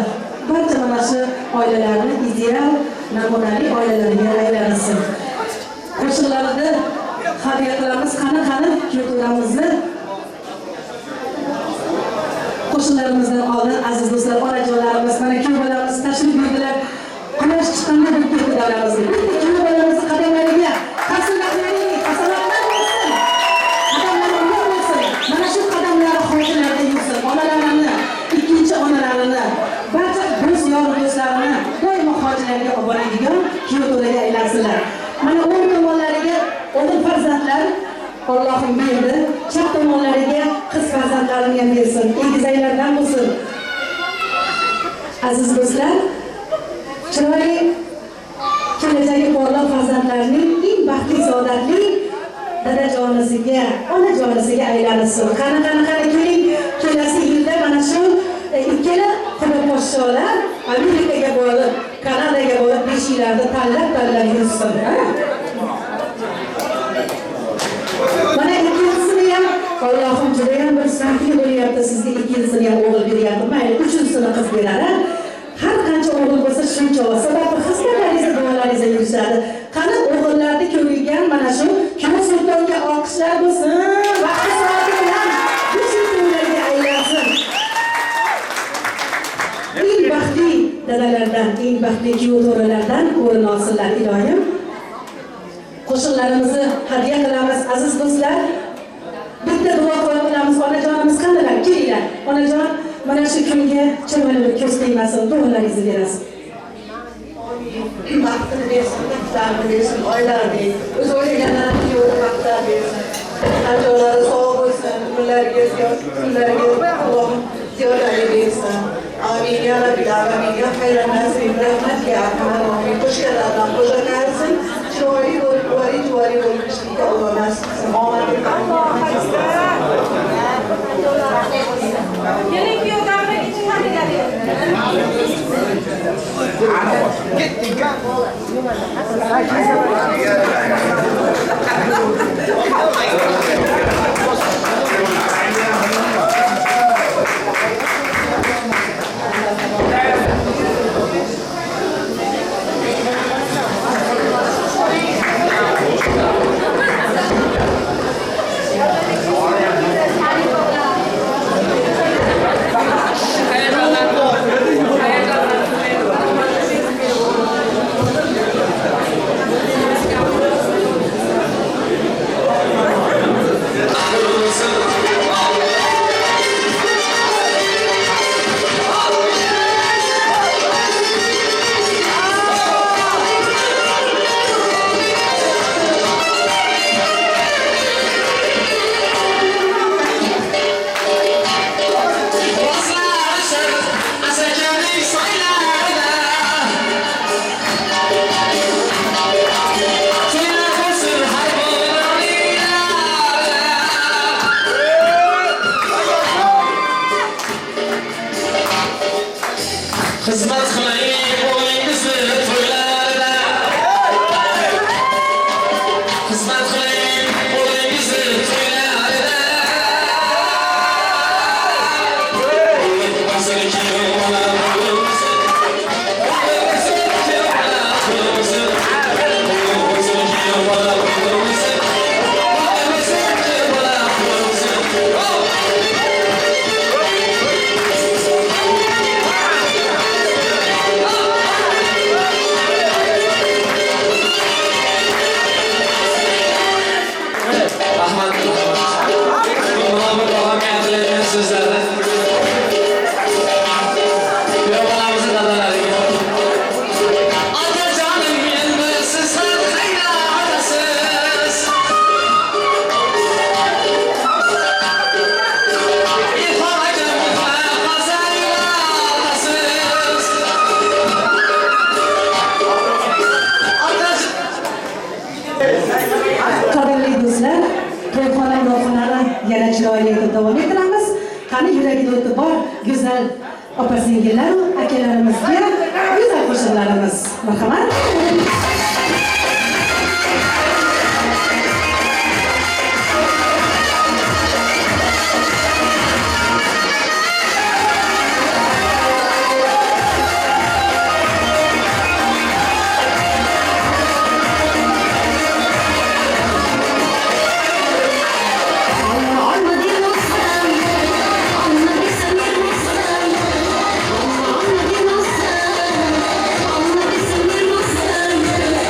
barcha mana shu oilalarni ideal, namunali oilalarga aylansin. Qo'shiqlarni hadya qilamiz, qani-qani kuyovlarimizni qo'shiqlarimizdan oldin aziz do'stlar, onajonlarimiz, mana kuyov bolamiz tashrif buyurdilar. Quyosh chiqqanda bo'lib ketdi davramizga. Bitta kuyov bolamizni qadamlariga qarsillab-bering, hasanatlar bo'lsin. Qadamlari ulug' bo'lsin. Mana shu qadamlari hojilarda yursin. Onalarini, ikkinchi onalarini, barcha do'st yor do'stlarini doimo hojilarga olib boradigan kuyov to'raga aylansinlar. Mana o'ng tomonlariga o'g'il farzandlar Allohim berdi, chap tomonlariga qiz farzandlarini ham bersin, egizaklardan bo'lsin. Aziz do'stlar, chiroyli kelajagi porloq farzandlarning eng baxtli, saodatli dadajonisiga, onajonisiga aylansin. Qani, qani, qani keling, kelasi yilda mana shu ikkala xudo podsholar Amerikaga borib, Kanadaga borib beshiklarda tanlab-tanlab yursin. Mana ikkinchisini ham Allohim juda ham bir saxiy bo'lyapti, sizga ikkinchisini ham o'g'il beryapti. Mayli, uchinchisini qiz berar. Har qancha o'g'il bo'lsa shuncha olsa, sababi xizmatlaringizda, duolaringizda yurishadi. Qani o'g'illarni ko'rgan mana shu kuyov sultonga olqishlar bo'lsin. Vaqti soati bilan beshik to'ylarga aylansin. Eng baxtli dadalardan, eng baxtli kuyov to'ralardan o'rin olsinlar iloyim. Qo'shiqlarimizni hadya qilamiz aziz do'stlar. Bitta duo qilamiz. Onajonimiz qandalar? Kelinglar. Onajon, mana shu kunga chiroyli ko'z tegmasin, duolaringizni berasiz. Baxtini bersin, baxtlarini bersin, oilalarning o'z o'ylaganlarini yo'lida baxtlar bersin. Qanjolari sog' bo'lsin, umrlariga ziyod, kunlariga Allohim ziyodalik bersin. Amin ya Rabbil alamin ya xayran nasirin rahmat ya arhamar rohimin. Qo'shganlardan qo'sha qaytsin, chiroyli bo'lib, juvali bo'lib ishlikka Alloh nasib qilsin. Omad. Keling kuyov davraga chiqadilar. Yana chiroyli etib davom ettiramiz. Qani yuragida o'ti bor go'zal opa singillar akalarimizga go'zal qo'shiqlarimiz. Marhamat. Olma desem, olma.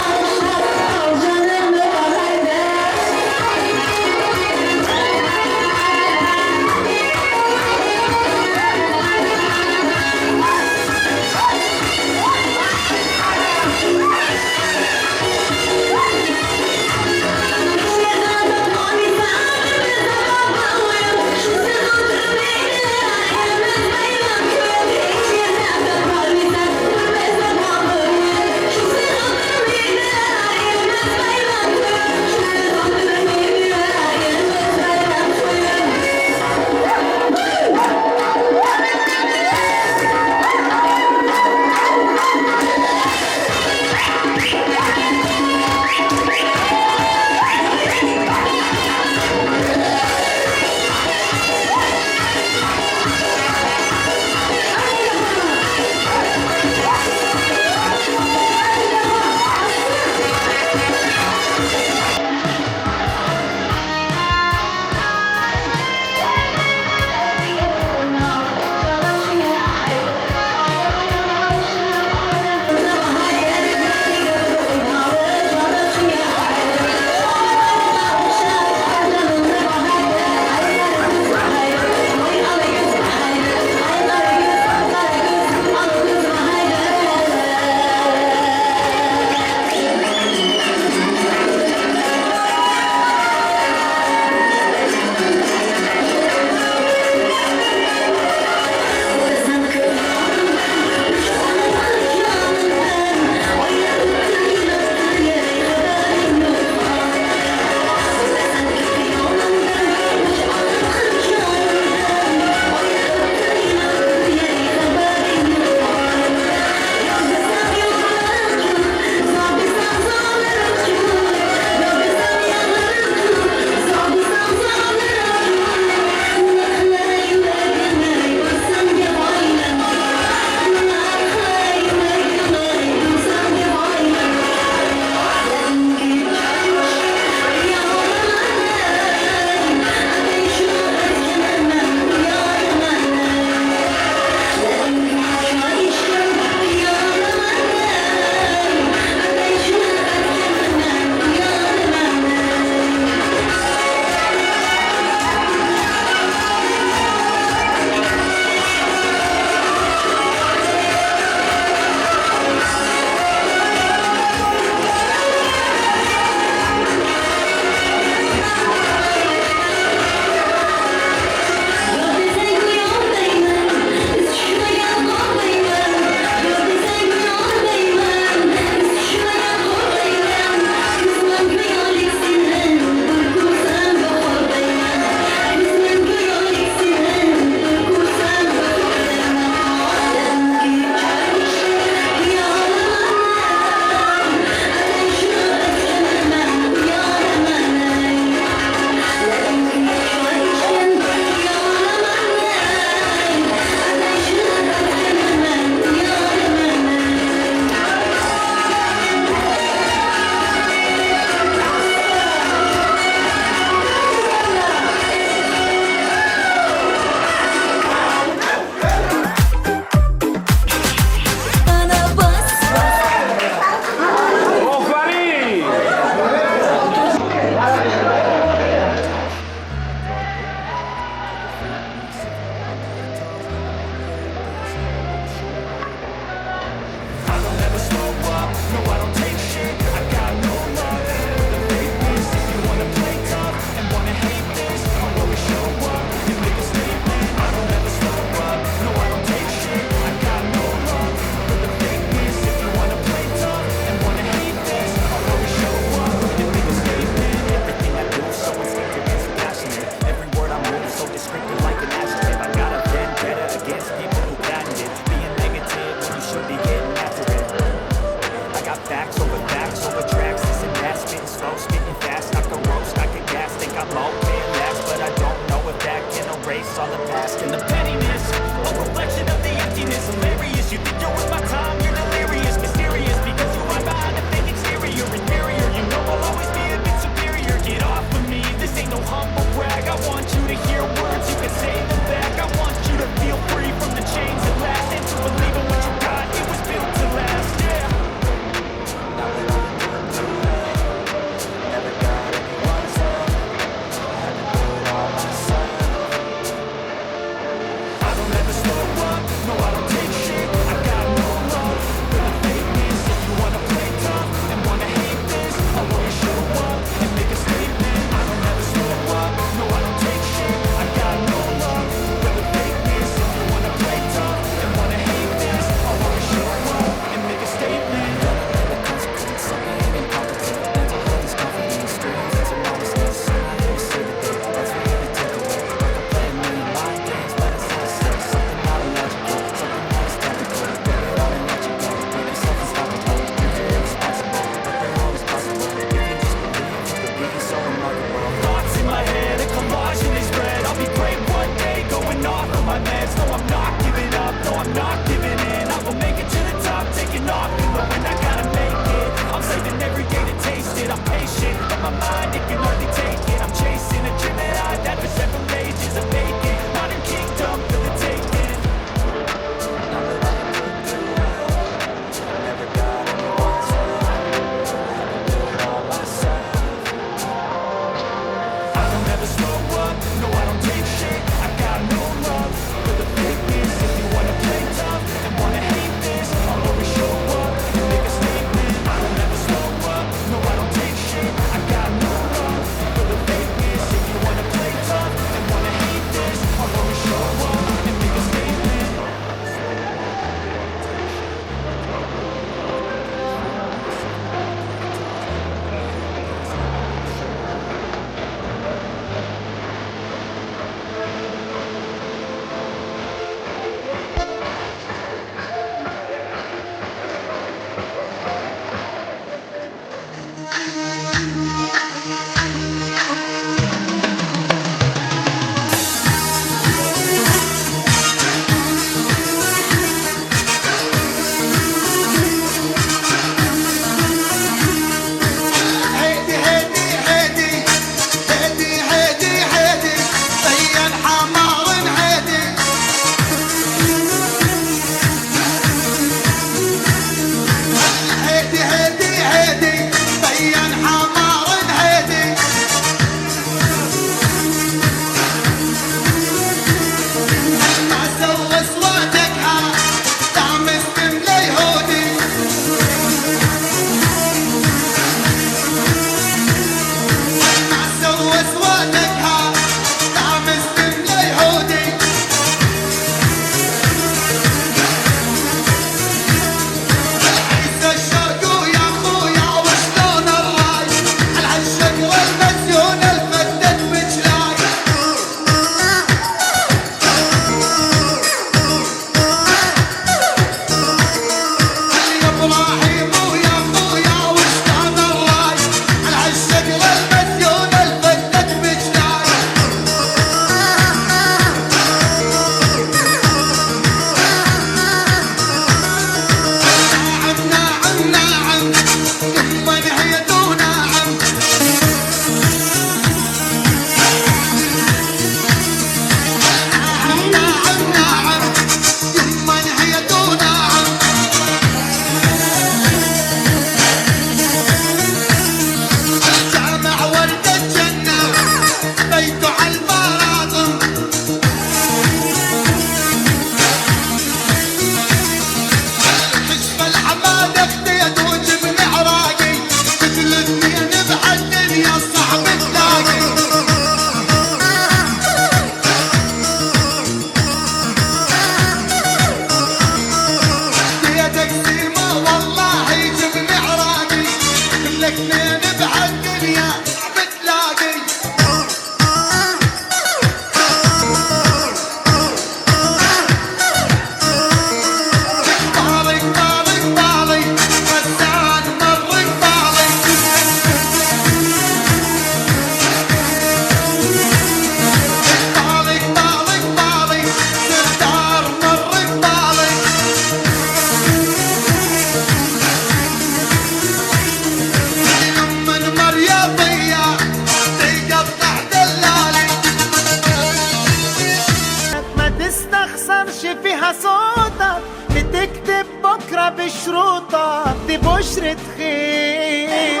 الشروطة دي بشرة خير.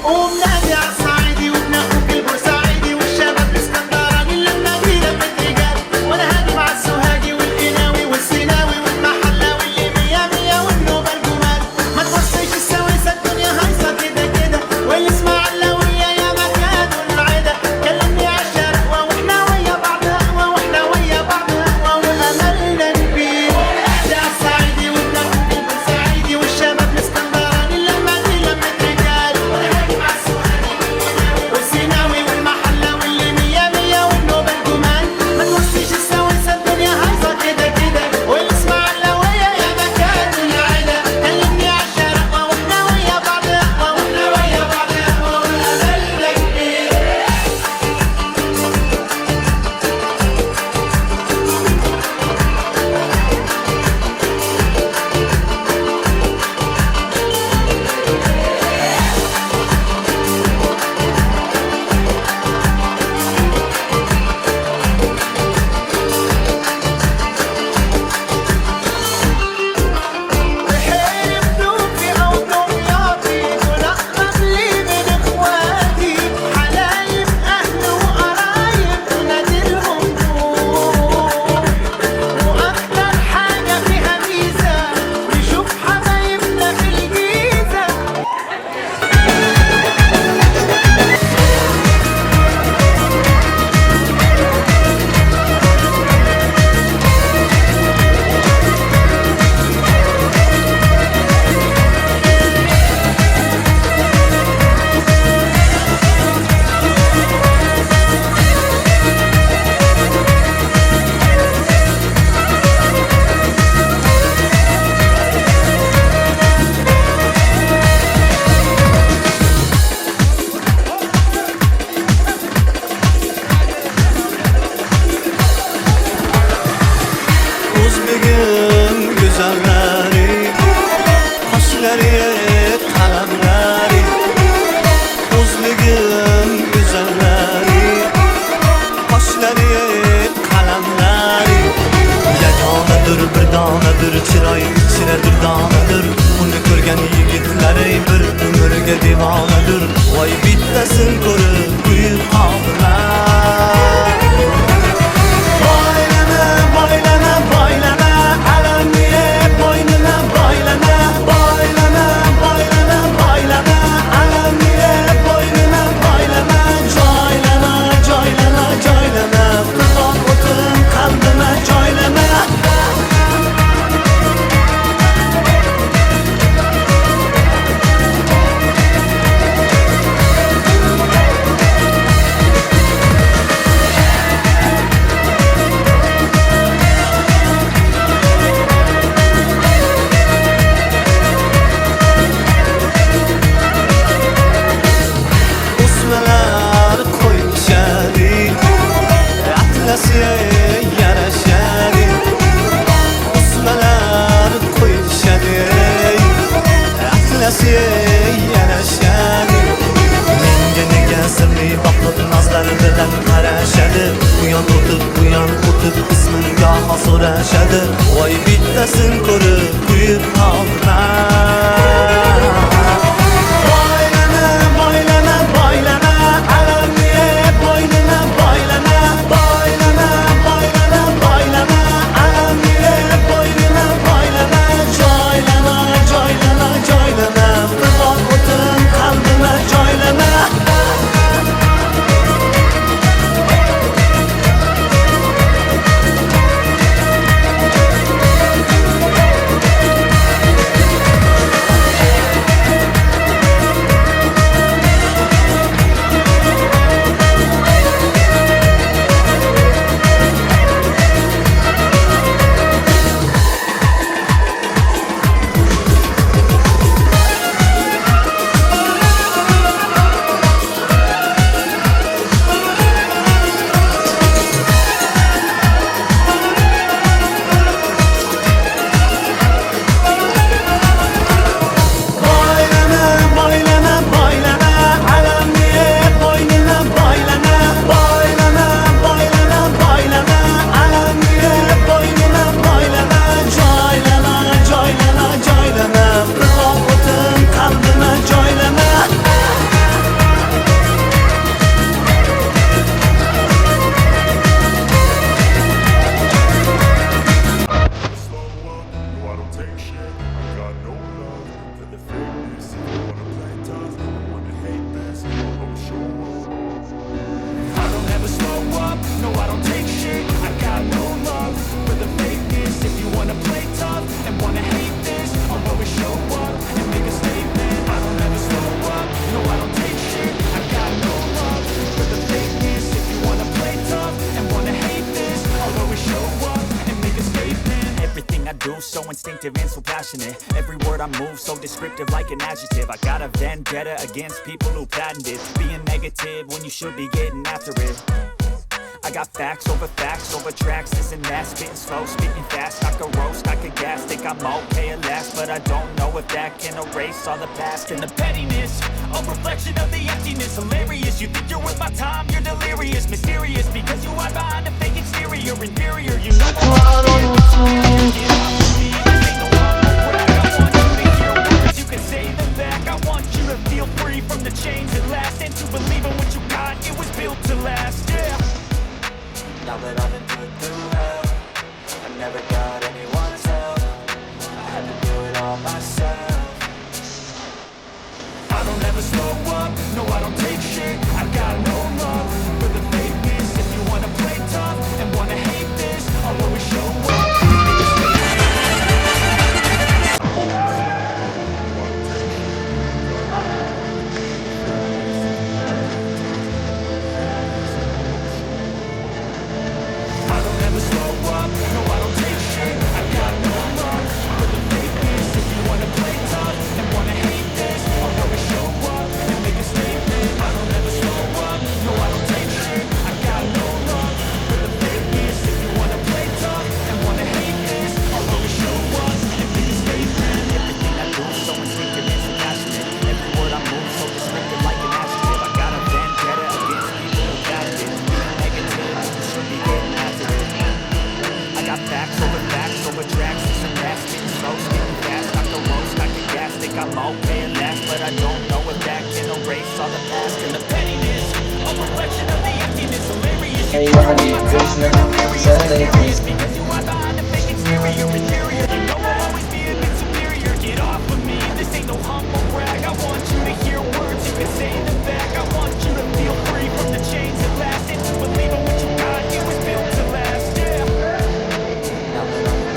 قوم نادي على الصعيدي وابن اخوك البورسعيدي والشباب الاسكندراني لما دي لمة رجال، وانا هاجي مع السوهاجي والقناوي والسيناوي والمحلاوي اللي مية مية والنوبة الجمال. ما توصيش السويسة الدنيا هايصة كده كده، والاسماعيلاوية يا مكان العدا. كلمني على الشرقوة واحنا ويا بعض اقوى، واحنا ويا بعض اقوى واملنا كبير. نادي على الصعيدي وابن اخوك البورسعيدي والشباب الاسكندراني لما دي لمة رجال، وانا هاجي مع السوهاجي والسيناوي والمحلاوي اللي مية مية والنوبة الجمال. ما توصيش السويسة الدنيا هايصة كده كده، والاسماعيلاوية يا مكان العدا. كلمني على الشرقوة واحنا ويا بعض اقوى، واحنا ويا بعض اقوى واملنا كبير. بحيري بنوفي أو دمياطي دول أقرب لي من إخواتي، حلايب أهل وقرايب نادلهم دول، وأكتر حاجة فيها ميزة نشوف حبايبنا في الجيزة. O'zbegim go'zallari, qoshlari qalamlari. O'zbegim go'zallari, qoshlari qalamlari. Yagonadir, bir donadir, chiroy ichra durdonadir. Uni ko'rgan yigitlar bir umrga devonadir. Voy bittasini ko'rib kuyib qoldilar. Boylama, boylama, boylama, alamni bo'ynima boylama. Boylama, boylama, boylama, alamni bo'ynima boylama. Joylama, joylama, joylama, qilgan o'tin qalbima joylama. O'smalar qo'yishadi, atlasi yarashadi. O'smalar qo'yishadi, atlasi yarashadi. Menga nega sirli boqib nozlari bilan qarashadi. U yon o'tib, bu yon o'tib ismini goho so'rashadi. Voy bittasini ko'rib kuyib qoldim. Boylama, boylama, boylama, alamni bo'ynima boylama. Boylama, boylama, boylama, alamni bo'ynima boylama. Joylama, joylama, joylama, qilgan o'tin qalbima joylama. so instinctive and so passionate. Every word I move so descriptive like an adjective. I got a vendetta against people who patented being negative when you should be getting after it. I got facts over tracks, this and that. Spitting slow, spitting fast, I could roast, I could gas. Think I'm okay at last, but I don't know if that can erase all the past. And the pettiness, a reflection of the emptiness. Hilarious, you think you're worth my time, you're delirious. Mysterious, because you hide behind a fake exterior. Inferior, you know I'm. You can say them back. I want you to feel free from the chains at last, and to believe in what you got, it was built to last, yeah. Now that I've been put through hell, I never got anyone's help. I had to do it all myself. I don't ever slow up, no I don't take shit. I got no love for the fakeness. If you wanna play tough and wanna hate this, I'll always show up. I'm okay at last, but I don't know if that can erase all the past. And the pettiness, a reflection of the emptiness. Hilarious, you hilarious, because you are behind a fake exterior. Inferior, you know I'll always be a bit superior. Get off of me, this ain't no humble brag. I want you to hear words, you can say them back. I want you to feel free from the chains at last, and to believe in what you got, it was built to last, yeah. Now that I'm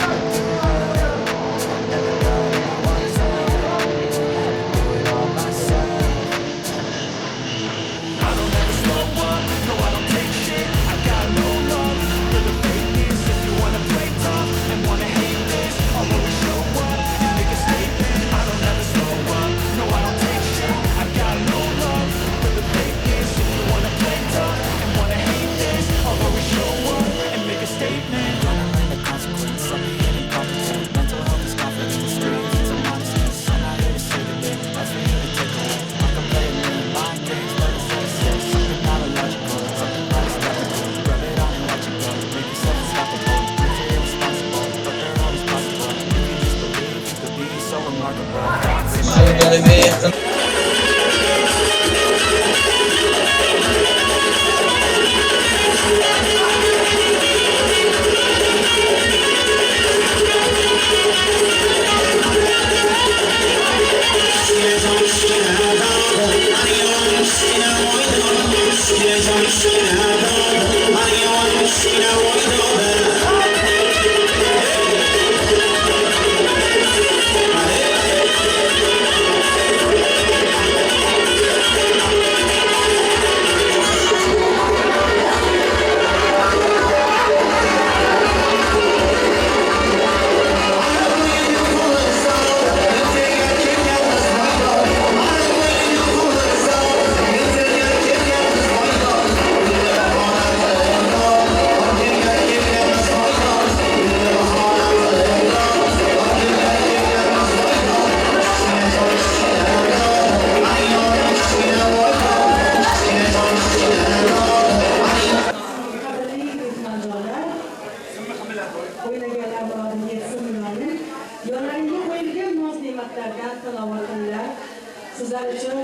Sizlar uchun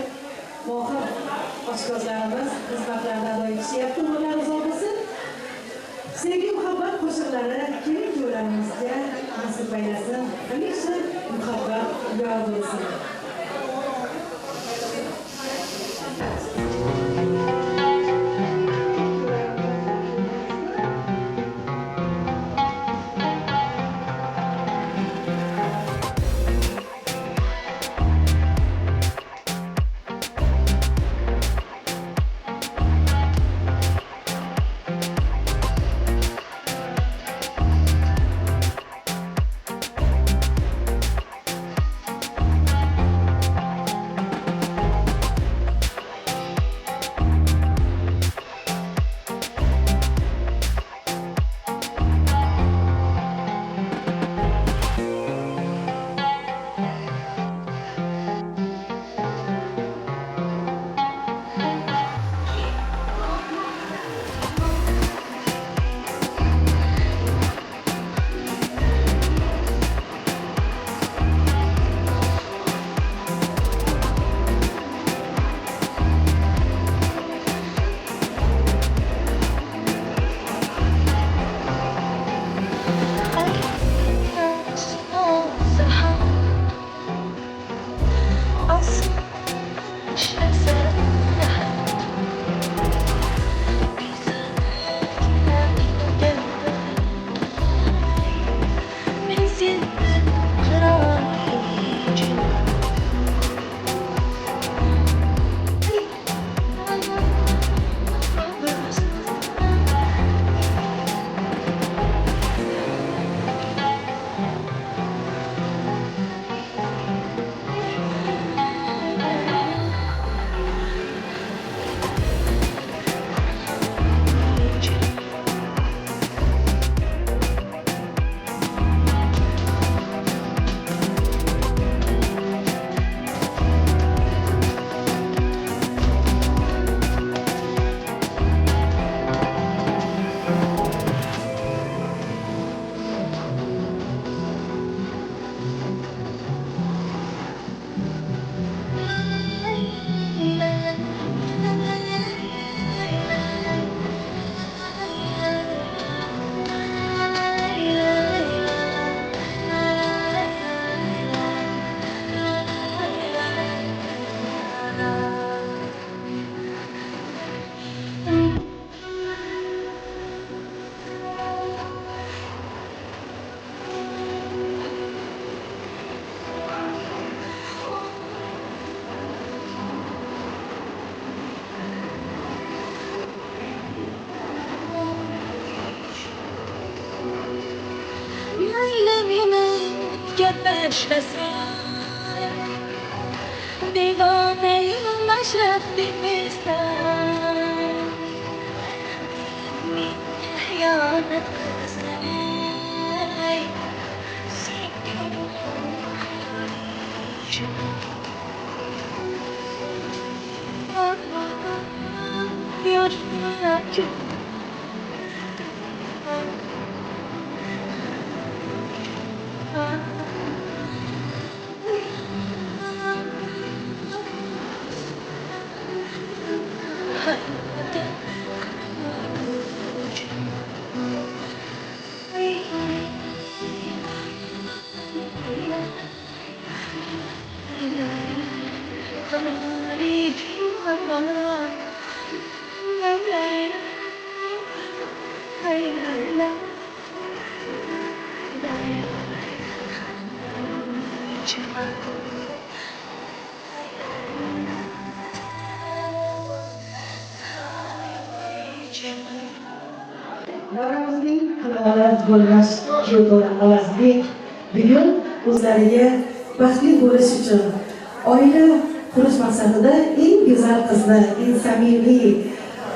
mohir oshpazlarimiz xizmatlarni ado etishyapti. Ular uzoq bo'lsin. Sevgi muhabbat qo'shiqlari kelin kuyovlarimizga nasib aylasin. Hamisha muhabbat yor bo'lsin. Qayerdasan? Devonayim mashrab demaysan. Menga xiyonat qilsang, senga Davramizning qiroli bo'lmish kuyovto'ra Avazbek bugun o'zlariga baxtli bo'lish uchun oila qurish maqsadida eng go'zal qizni, eng samimiy,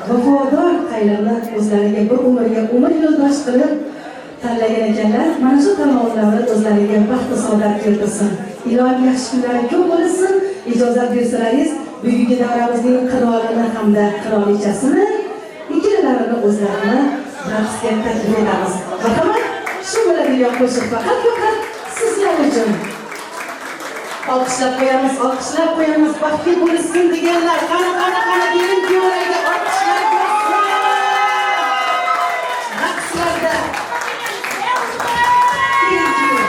vafodor qaynona o'zlariga bir umrga umr yo'ldosh qilib tanlagan ekanlar. Mana shu tanlovlar o'zlariga baxt saodat keltirsin. Ilohim yaxshi kunlari ko'p bo'lsin. Ijozat bersalaringiz, bugungi davramizning qirolini hamda qirolichasini ikkilalarini o'zlarini raqsga taklif etamiz. Marhamat, shu bo'ladigan qo'shiq faqat sizlar uchun. Olqishlab qo'yamiz, olqishlab qo'yamiz. Baxtli bo'lsin deganlar, qani qani qani kelin kuyovlarga olqishlar bo'lsin. Raqslarda kelin kuyov.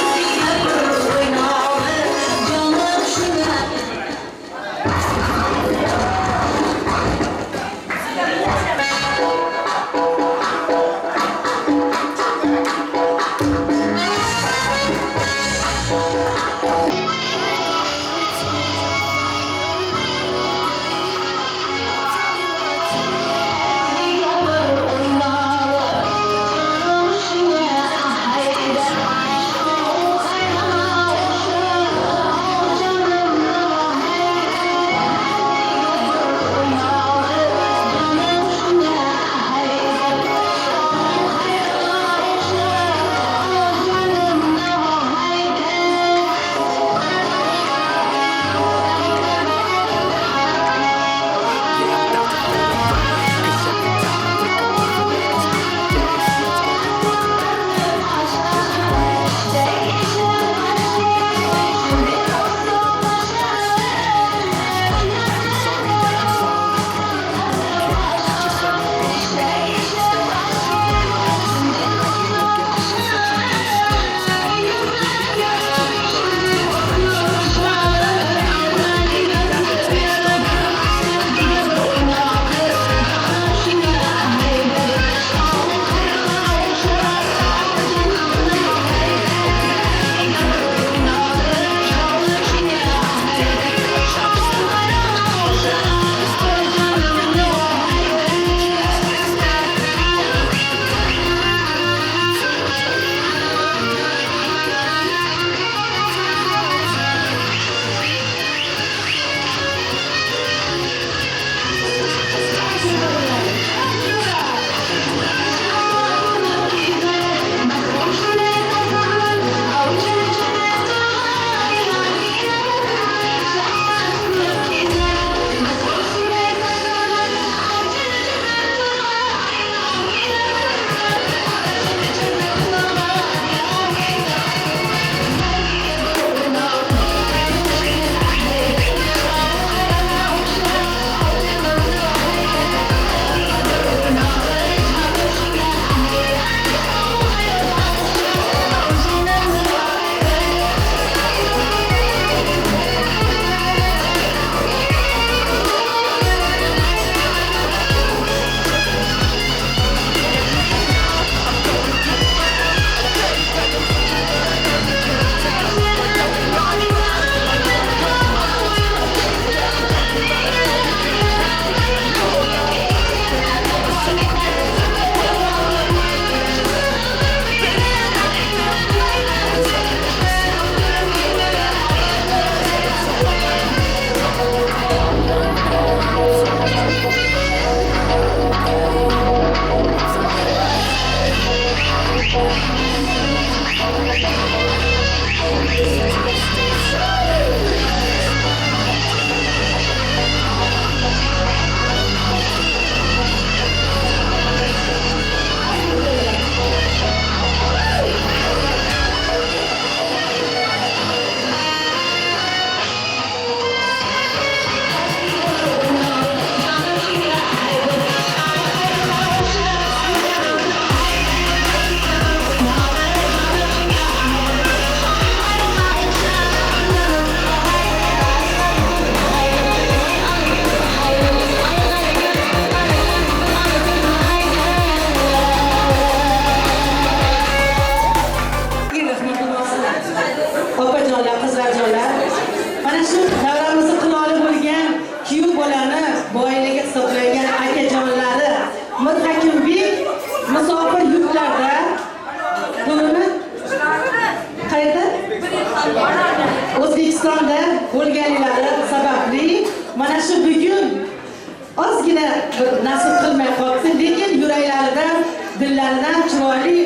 Ozgina bir nasib qilmay qolibdi, lekin yuraklaridan, dillaridan chiroyli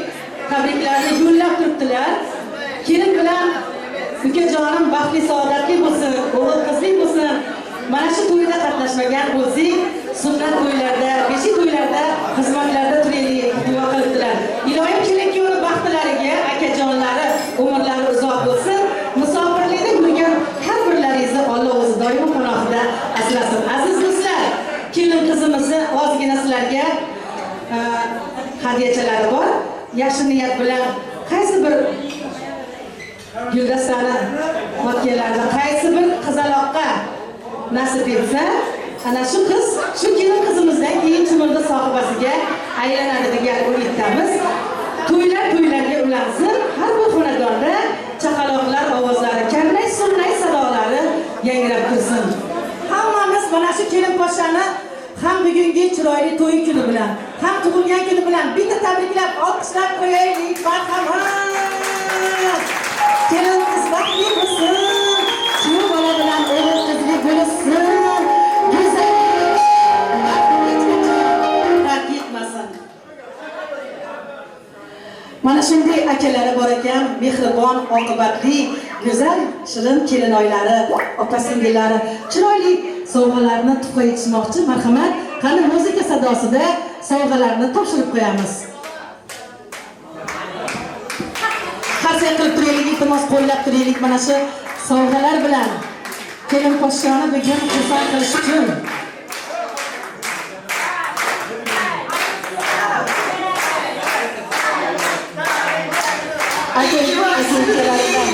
tabriklarni yo'llab turibdilar. Kelin bilan ukajonim baxtli saodatli bo'lsin, o'g'il qizli bo'lsin. Mana shu to'yda qatnashmagan bo'lsak, sunnat to'ylarda, beshik to'ylarda xizmatlarda turaylik duo qilibdilar. Iloyim kelin kuyovni baxtlariga, akajonlari umrlari uzoq bo'lsin. Musofirlikda yurgan har birlaringizni Alloh o'zi doimo panohida asrasin. Aziz do'stlar, kelin qizimizni ozgina sizlarga hadiyachalari bor. Yaxshi niyat bilan qaysi bir guldastani otganlarida qaysi bir qizaloqqa nasib etsa, ana shu qiz, shu kelin qizimizdan keyin chumildi sohibasiga aylanadi degan umiddamiz. To'ylar to'ylarga ulansin, har bir xonadonda chaqaloqlar ovozlari, karnay surnay sadolari yangrab tursin. Hammamiz mana shu kelin poshshani ham bugungi chiroyli to'y kuni bilan, ham tug'ilgan kuni bilan bitta tabriklab, olqishlab qo'yaylik. Marhamat. Kelin qiz baxtli bo'lsin, kuyov bola bilan o'g'il qizli bo'lsin, go'zal tark etmasin. Mana shunday akalari bor ekan, mehribon, oqibatli, go'zal, shirin kelinoylari, opa-singillari chiroyli sovg'alarni tuhfa etishmoqchi. Marhamat, qani muzika sadosida sovg'alarni topshirib qo'yamiz. Qarsak qilib turaylik, iltimos qo'llab turaylik mana shu sovg'alar bilan kelin poshshoni bugun xursand qilish uchun. Aka-ukalaridan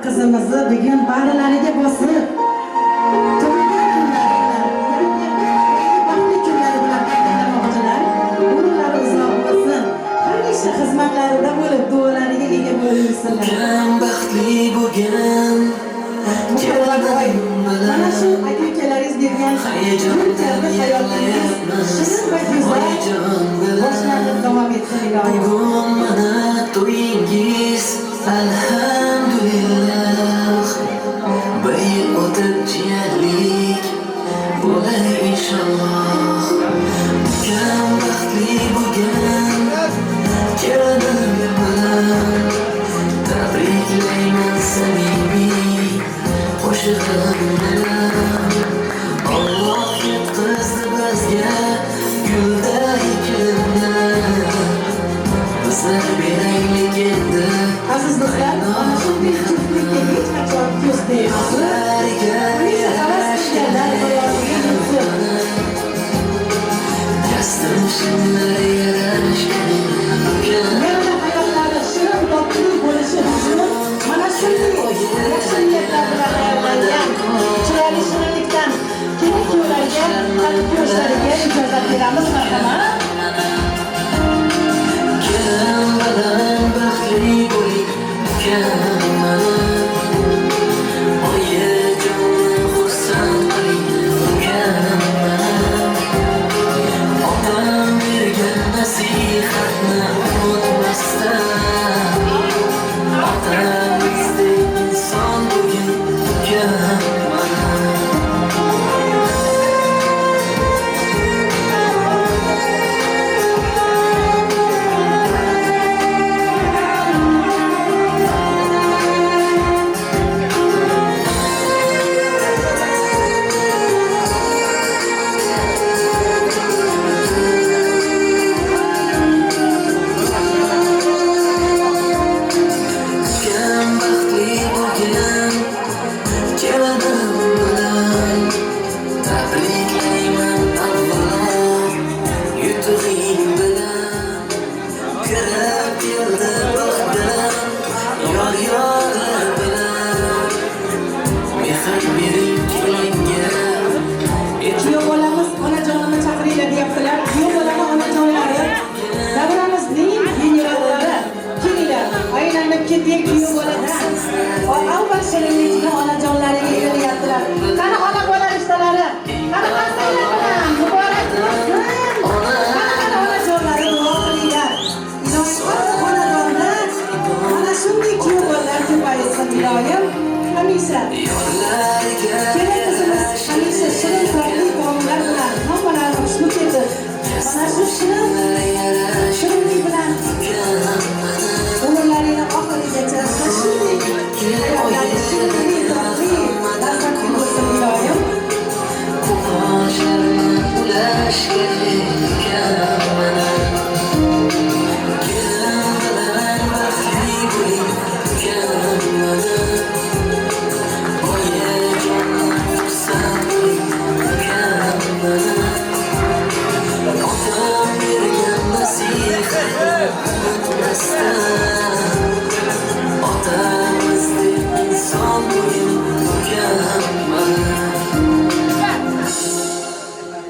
qizimizni bugun bag'rilariga bosib, tug'ilgan kunlari bilan, yangi baxtli kunlari bilan tabriklamoqchilar. Umrlari uzoq bo'lsin, hamisha xizmatlarida bo'lib, duolariga ega bo'lsinlar. Baxtli bo'lgan mana shu aka-ukalaringiz bergan gul hayotlaringiz shirin va go'zal boshlanib davom etsin iloyim. Bugun mana to'yingiz, alhamdulillah. Bir yil o'tib jiyanlik bo'lar inshaalloh. Ukam baxtli bo'lgan kelinim bilan tabriklayman samimiy qo'shig'im bilan. Alloh yetkazdi bizga gulday kunni, bizlar beraylik endi. Aziz do'stlar, mana shunday juftlikka hech qachon ko'z tegmasin. Hamisha havas qilganlar ro'yobiga yetsin. Yanada hayotlari shirin totli bo'lishi uchun mana shunday yaxshi niyatlar bilan tayyorlangan chiroyli shirinlikdan kelin kuyovlarga tatib ko'rishlariga ijozat beramiz. Marhamat. Kelin bilan baxtli bo'ling, ukam mana. Oyim Kelin qizimiz hamisha shirin totli taomlar bilan hammalarni xushnud etib, mana shu shirin shirinlik bilan umrlarini oxirigacha mana shunday hayotlari shirinli, totli, lazzatli bo'lsin iloyim.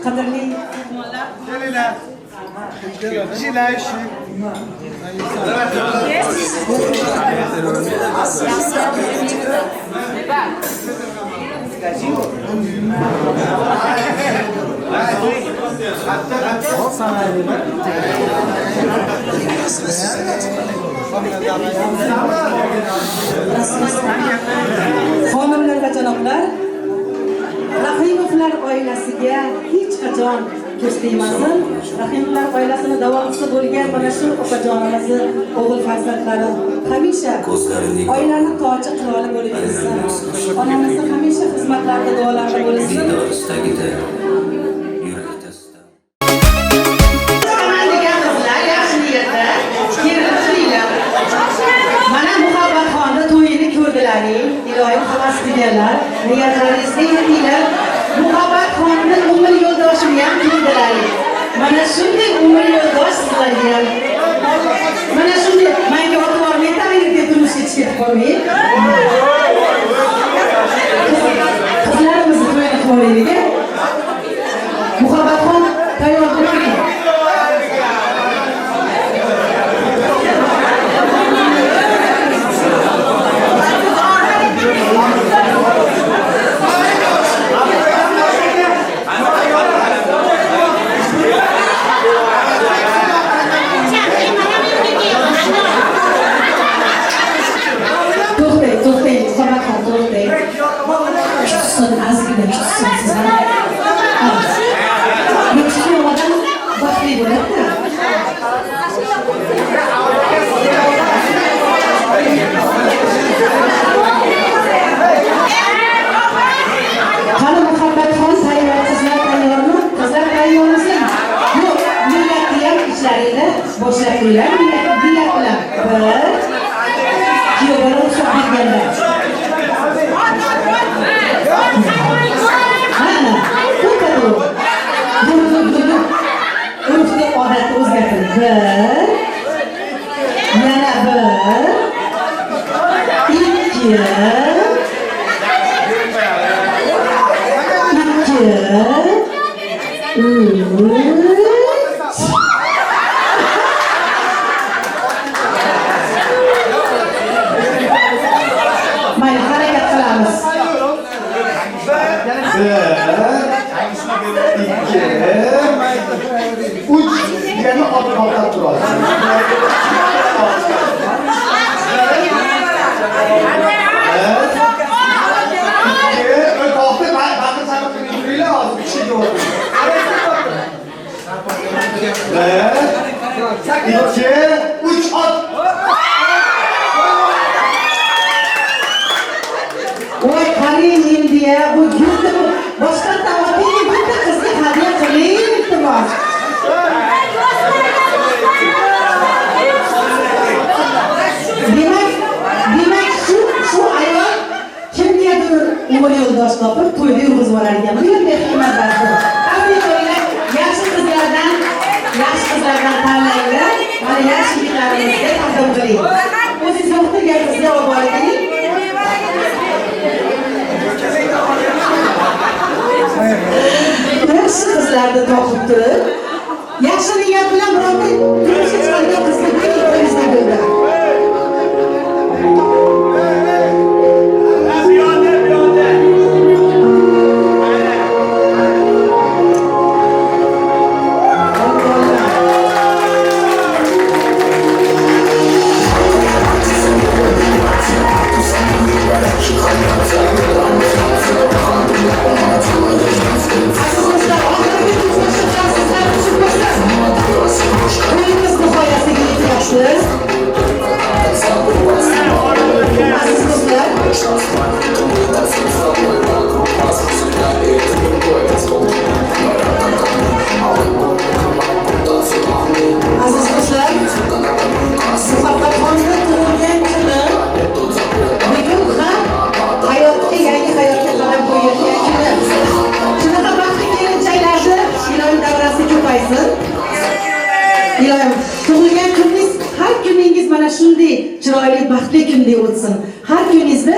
Qadrli mehmonlar, xonimlar va janoblar, Rahimovlar oilasiga hech qachon ko'z tegmasin. Rahimovlar oilasini davomchisi bo'lgan mana shu opajonimizni o'g'il farzandlari hamisha oilani toji qiroli bo'lib yursin. Onamizni hamisha xizmatlarida, duolarida bo'lsin. Degan qizlar yaxshi niyatda kerilib turinglar. Mana Muhabbatxonni to'yini ko'rdilaring, iloyim havas qilganlar, niyatlaringizga yetinglar. Muhabbatxonni umr yo'ldoshini ham ko'rdilaring. Mana shunday umr yo'ldosh sizlarga. Mana shunday menga otib yubormang, deb turmushga chiqib qolmang. Qizlarimizni to'yini ko'raylik. Muhabbatxon tayyor bo'ling. To'xtang, to'xtang, Muhabbatxon, to'xtang. Kutsin, ozgina kutsin sizlar. Kutgan odam baxtli bo'ladi-da. Qani Muhabbatxon tayyor, qizlar tayyormi? Qizlar tayyormisizlar? Yo'q, millatni ham ichlaringda boshlab qo'yinglar, millat bilan. Bir, kuyov bola ruxsat berganlar. Mana, to'xta. Dur. Urfni odatni o'zgartiring. Bir, yana bir, ikki, ikki, uch. Mayli, harakat qilamiz. 1, 2, 3 yana otib to'xtab turasiz. 1, 2, 3 ot. Voy qarang endi-ya, bu yurtni boshqatdan oting, bitta qizga hadya qiling, iltimos. Demak shu ayol kimgadir umr yo'ldosh topib to'yda yurg'izib yuborar ekan. Bu yerda hikmat bor. Aziz yaxshi qizlardan, yaxshi qizlardan tanlanglar. Mana yaxshi yigitlarimizga taqdim qiling. O'zingiz yoqtirgan qizga olib boring. Yaxshi qizlarni topib turib, yaxshi niyat bilan birovga turmushga chiqadigan qizni bering bo'ldi. She Iloyim, tug'ilgan kuningiz, har kuningiz mana shunday chiroyli, baxtli kundek o'tsin. Har kuningizda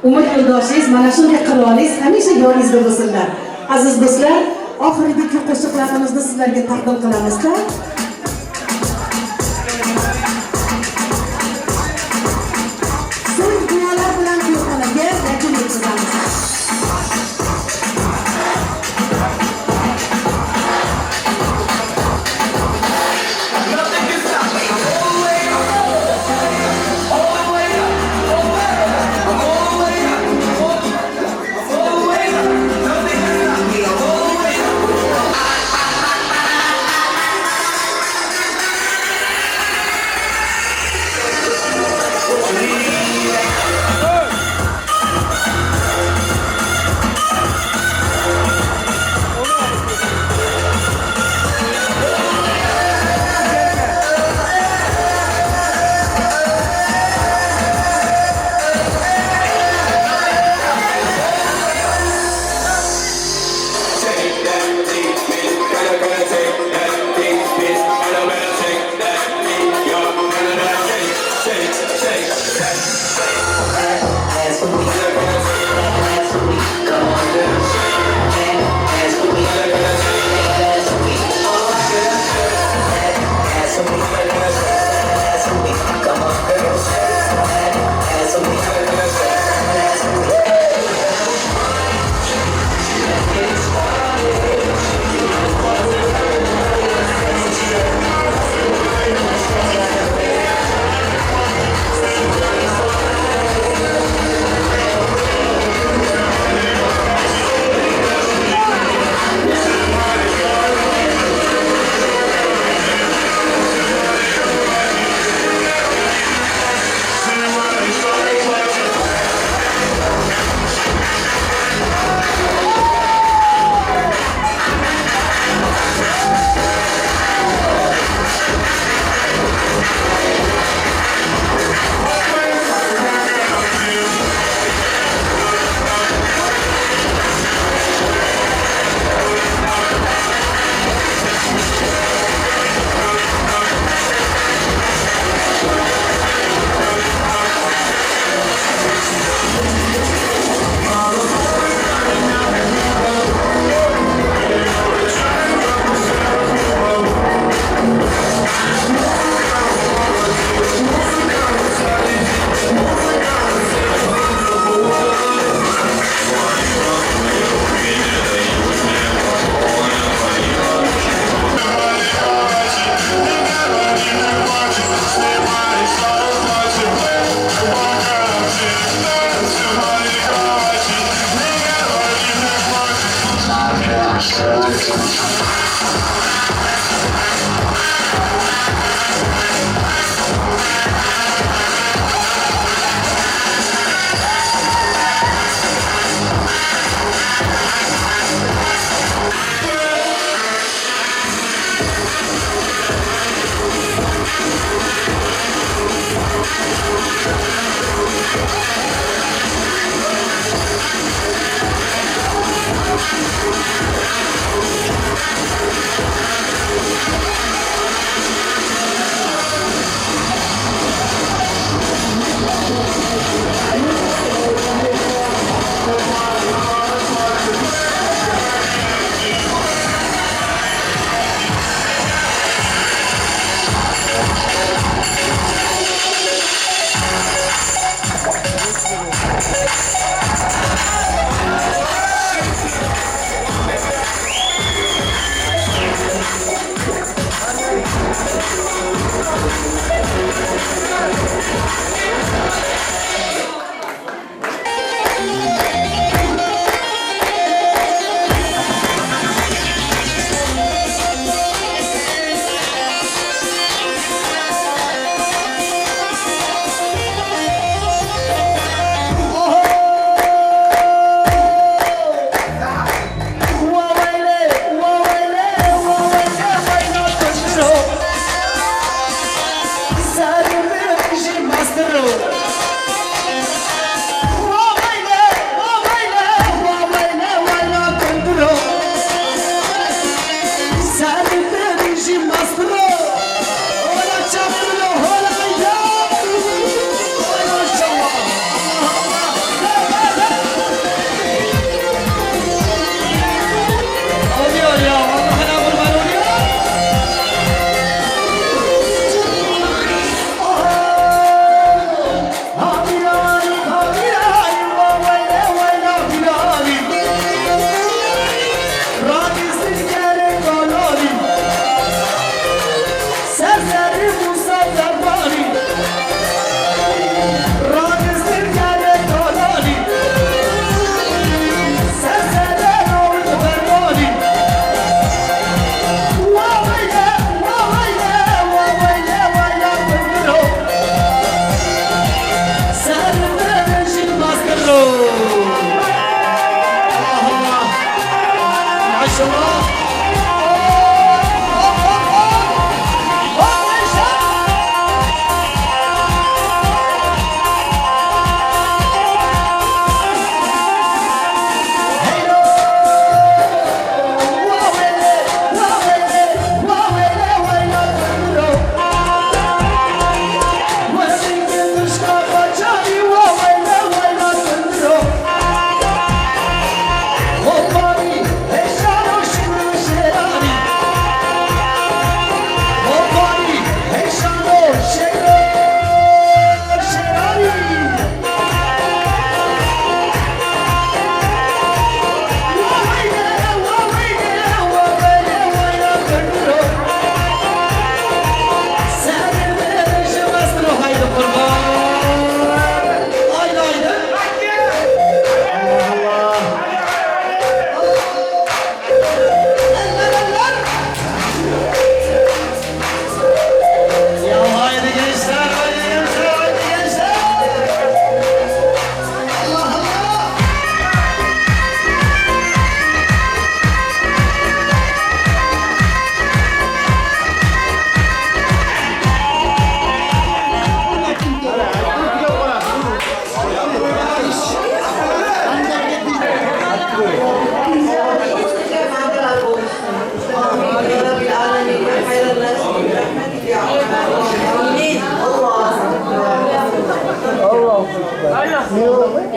umr yo'ldoshingiz mana shunday qirolingiz hamisha yoningizda bo'lsinlar. Aziz do'stlar, oxirgi qo'shiqlarimizni sizlarga taqdim qilamizlar. So'ng duolar bilan to'yxonaga yakun yetkazamiz.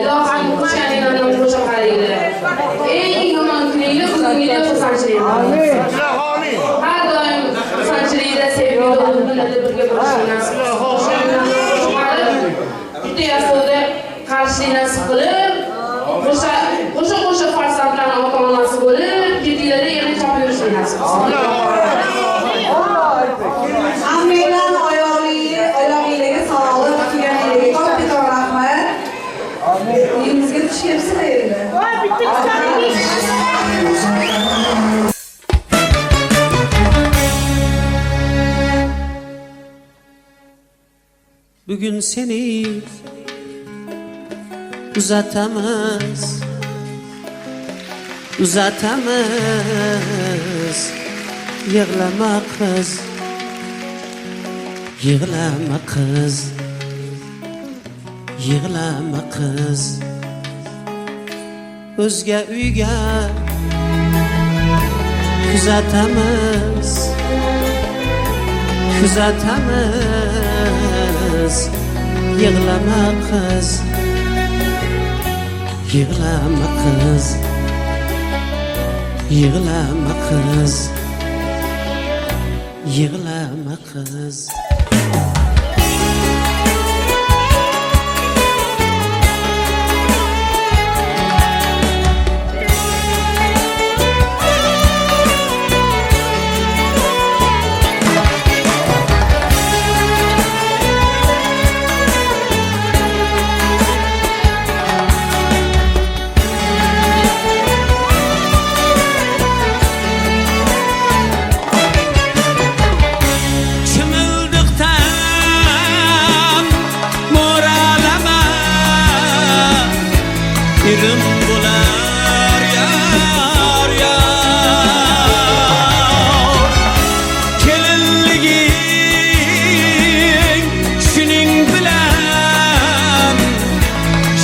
Ilohim qo'shaninglarni qo'sha qaranglar. Eng yomon kuninglar bugungilar xursandchilik. Har doim xursandchilikda, sevgida, o'zbirlarda birga bo'lishni nasib qilib, bitta yostiqda qarishlik nasib qilib, qo'sha farzandlarni ota-onasi bo'lib, ketinglarda yana chopib yurishni nasib qilsin. Hammanglarni oyog'inglarga sog'lik, kelganinglarga katta rahmat. Uyimizga tushyapsizlar endi. Bugün seni uzatamaz, uzatamaz. Yig'lama qiz, yig'lama qiz, yig'lama qiz. O'zga uyga kuzatamiz, kuzatamiz. Yig'lama qiz, yig'lama qiz, yig'lama qiz, yig'lama qiz. Erim bo'lar yar yar, kelinliging shuning bilan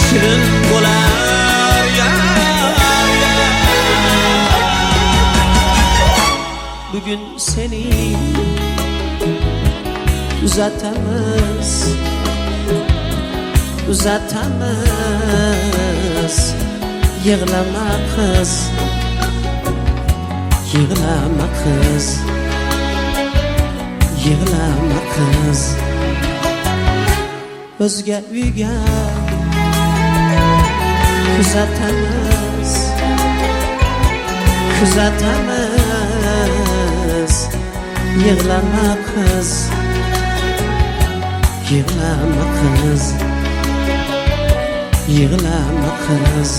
shirin bo'lar yar yar. Bugun seni uzatamiz, uzatamiz. Yig'lama qiz, yig'lama qiz, yig'lama qiz. O'zga uyga kuzatamiz, kuzatamiz. Yig'lama qiz, yig'lama qiz, yig'lama qiz.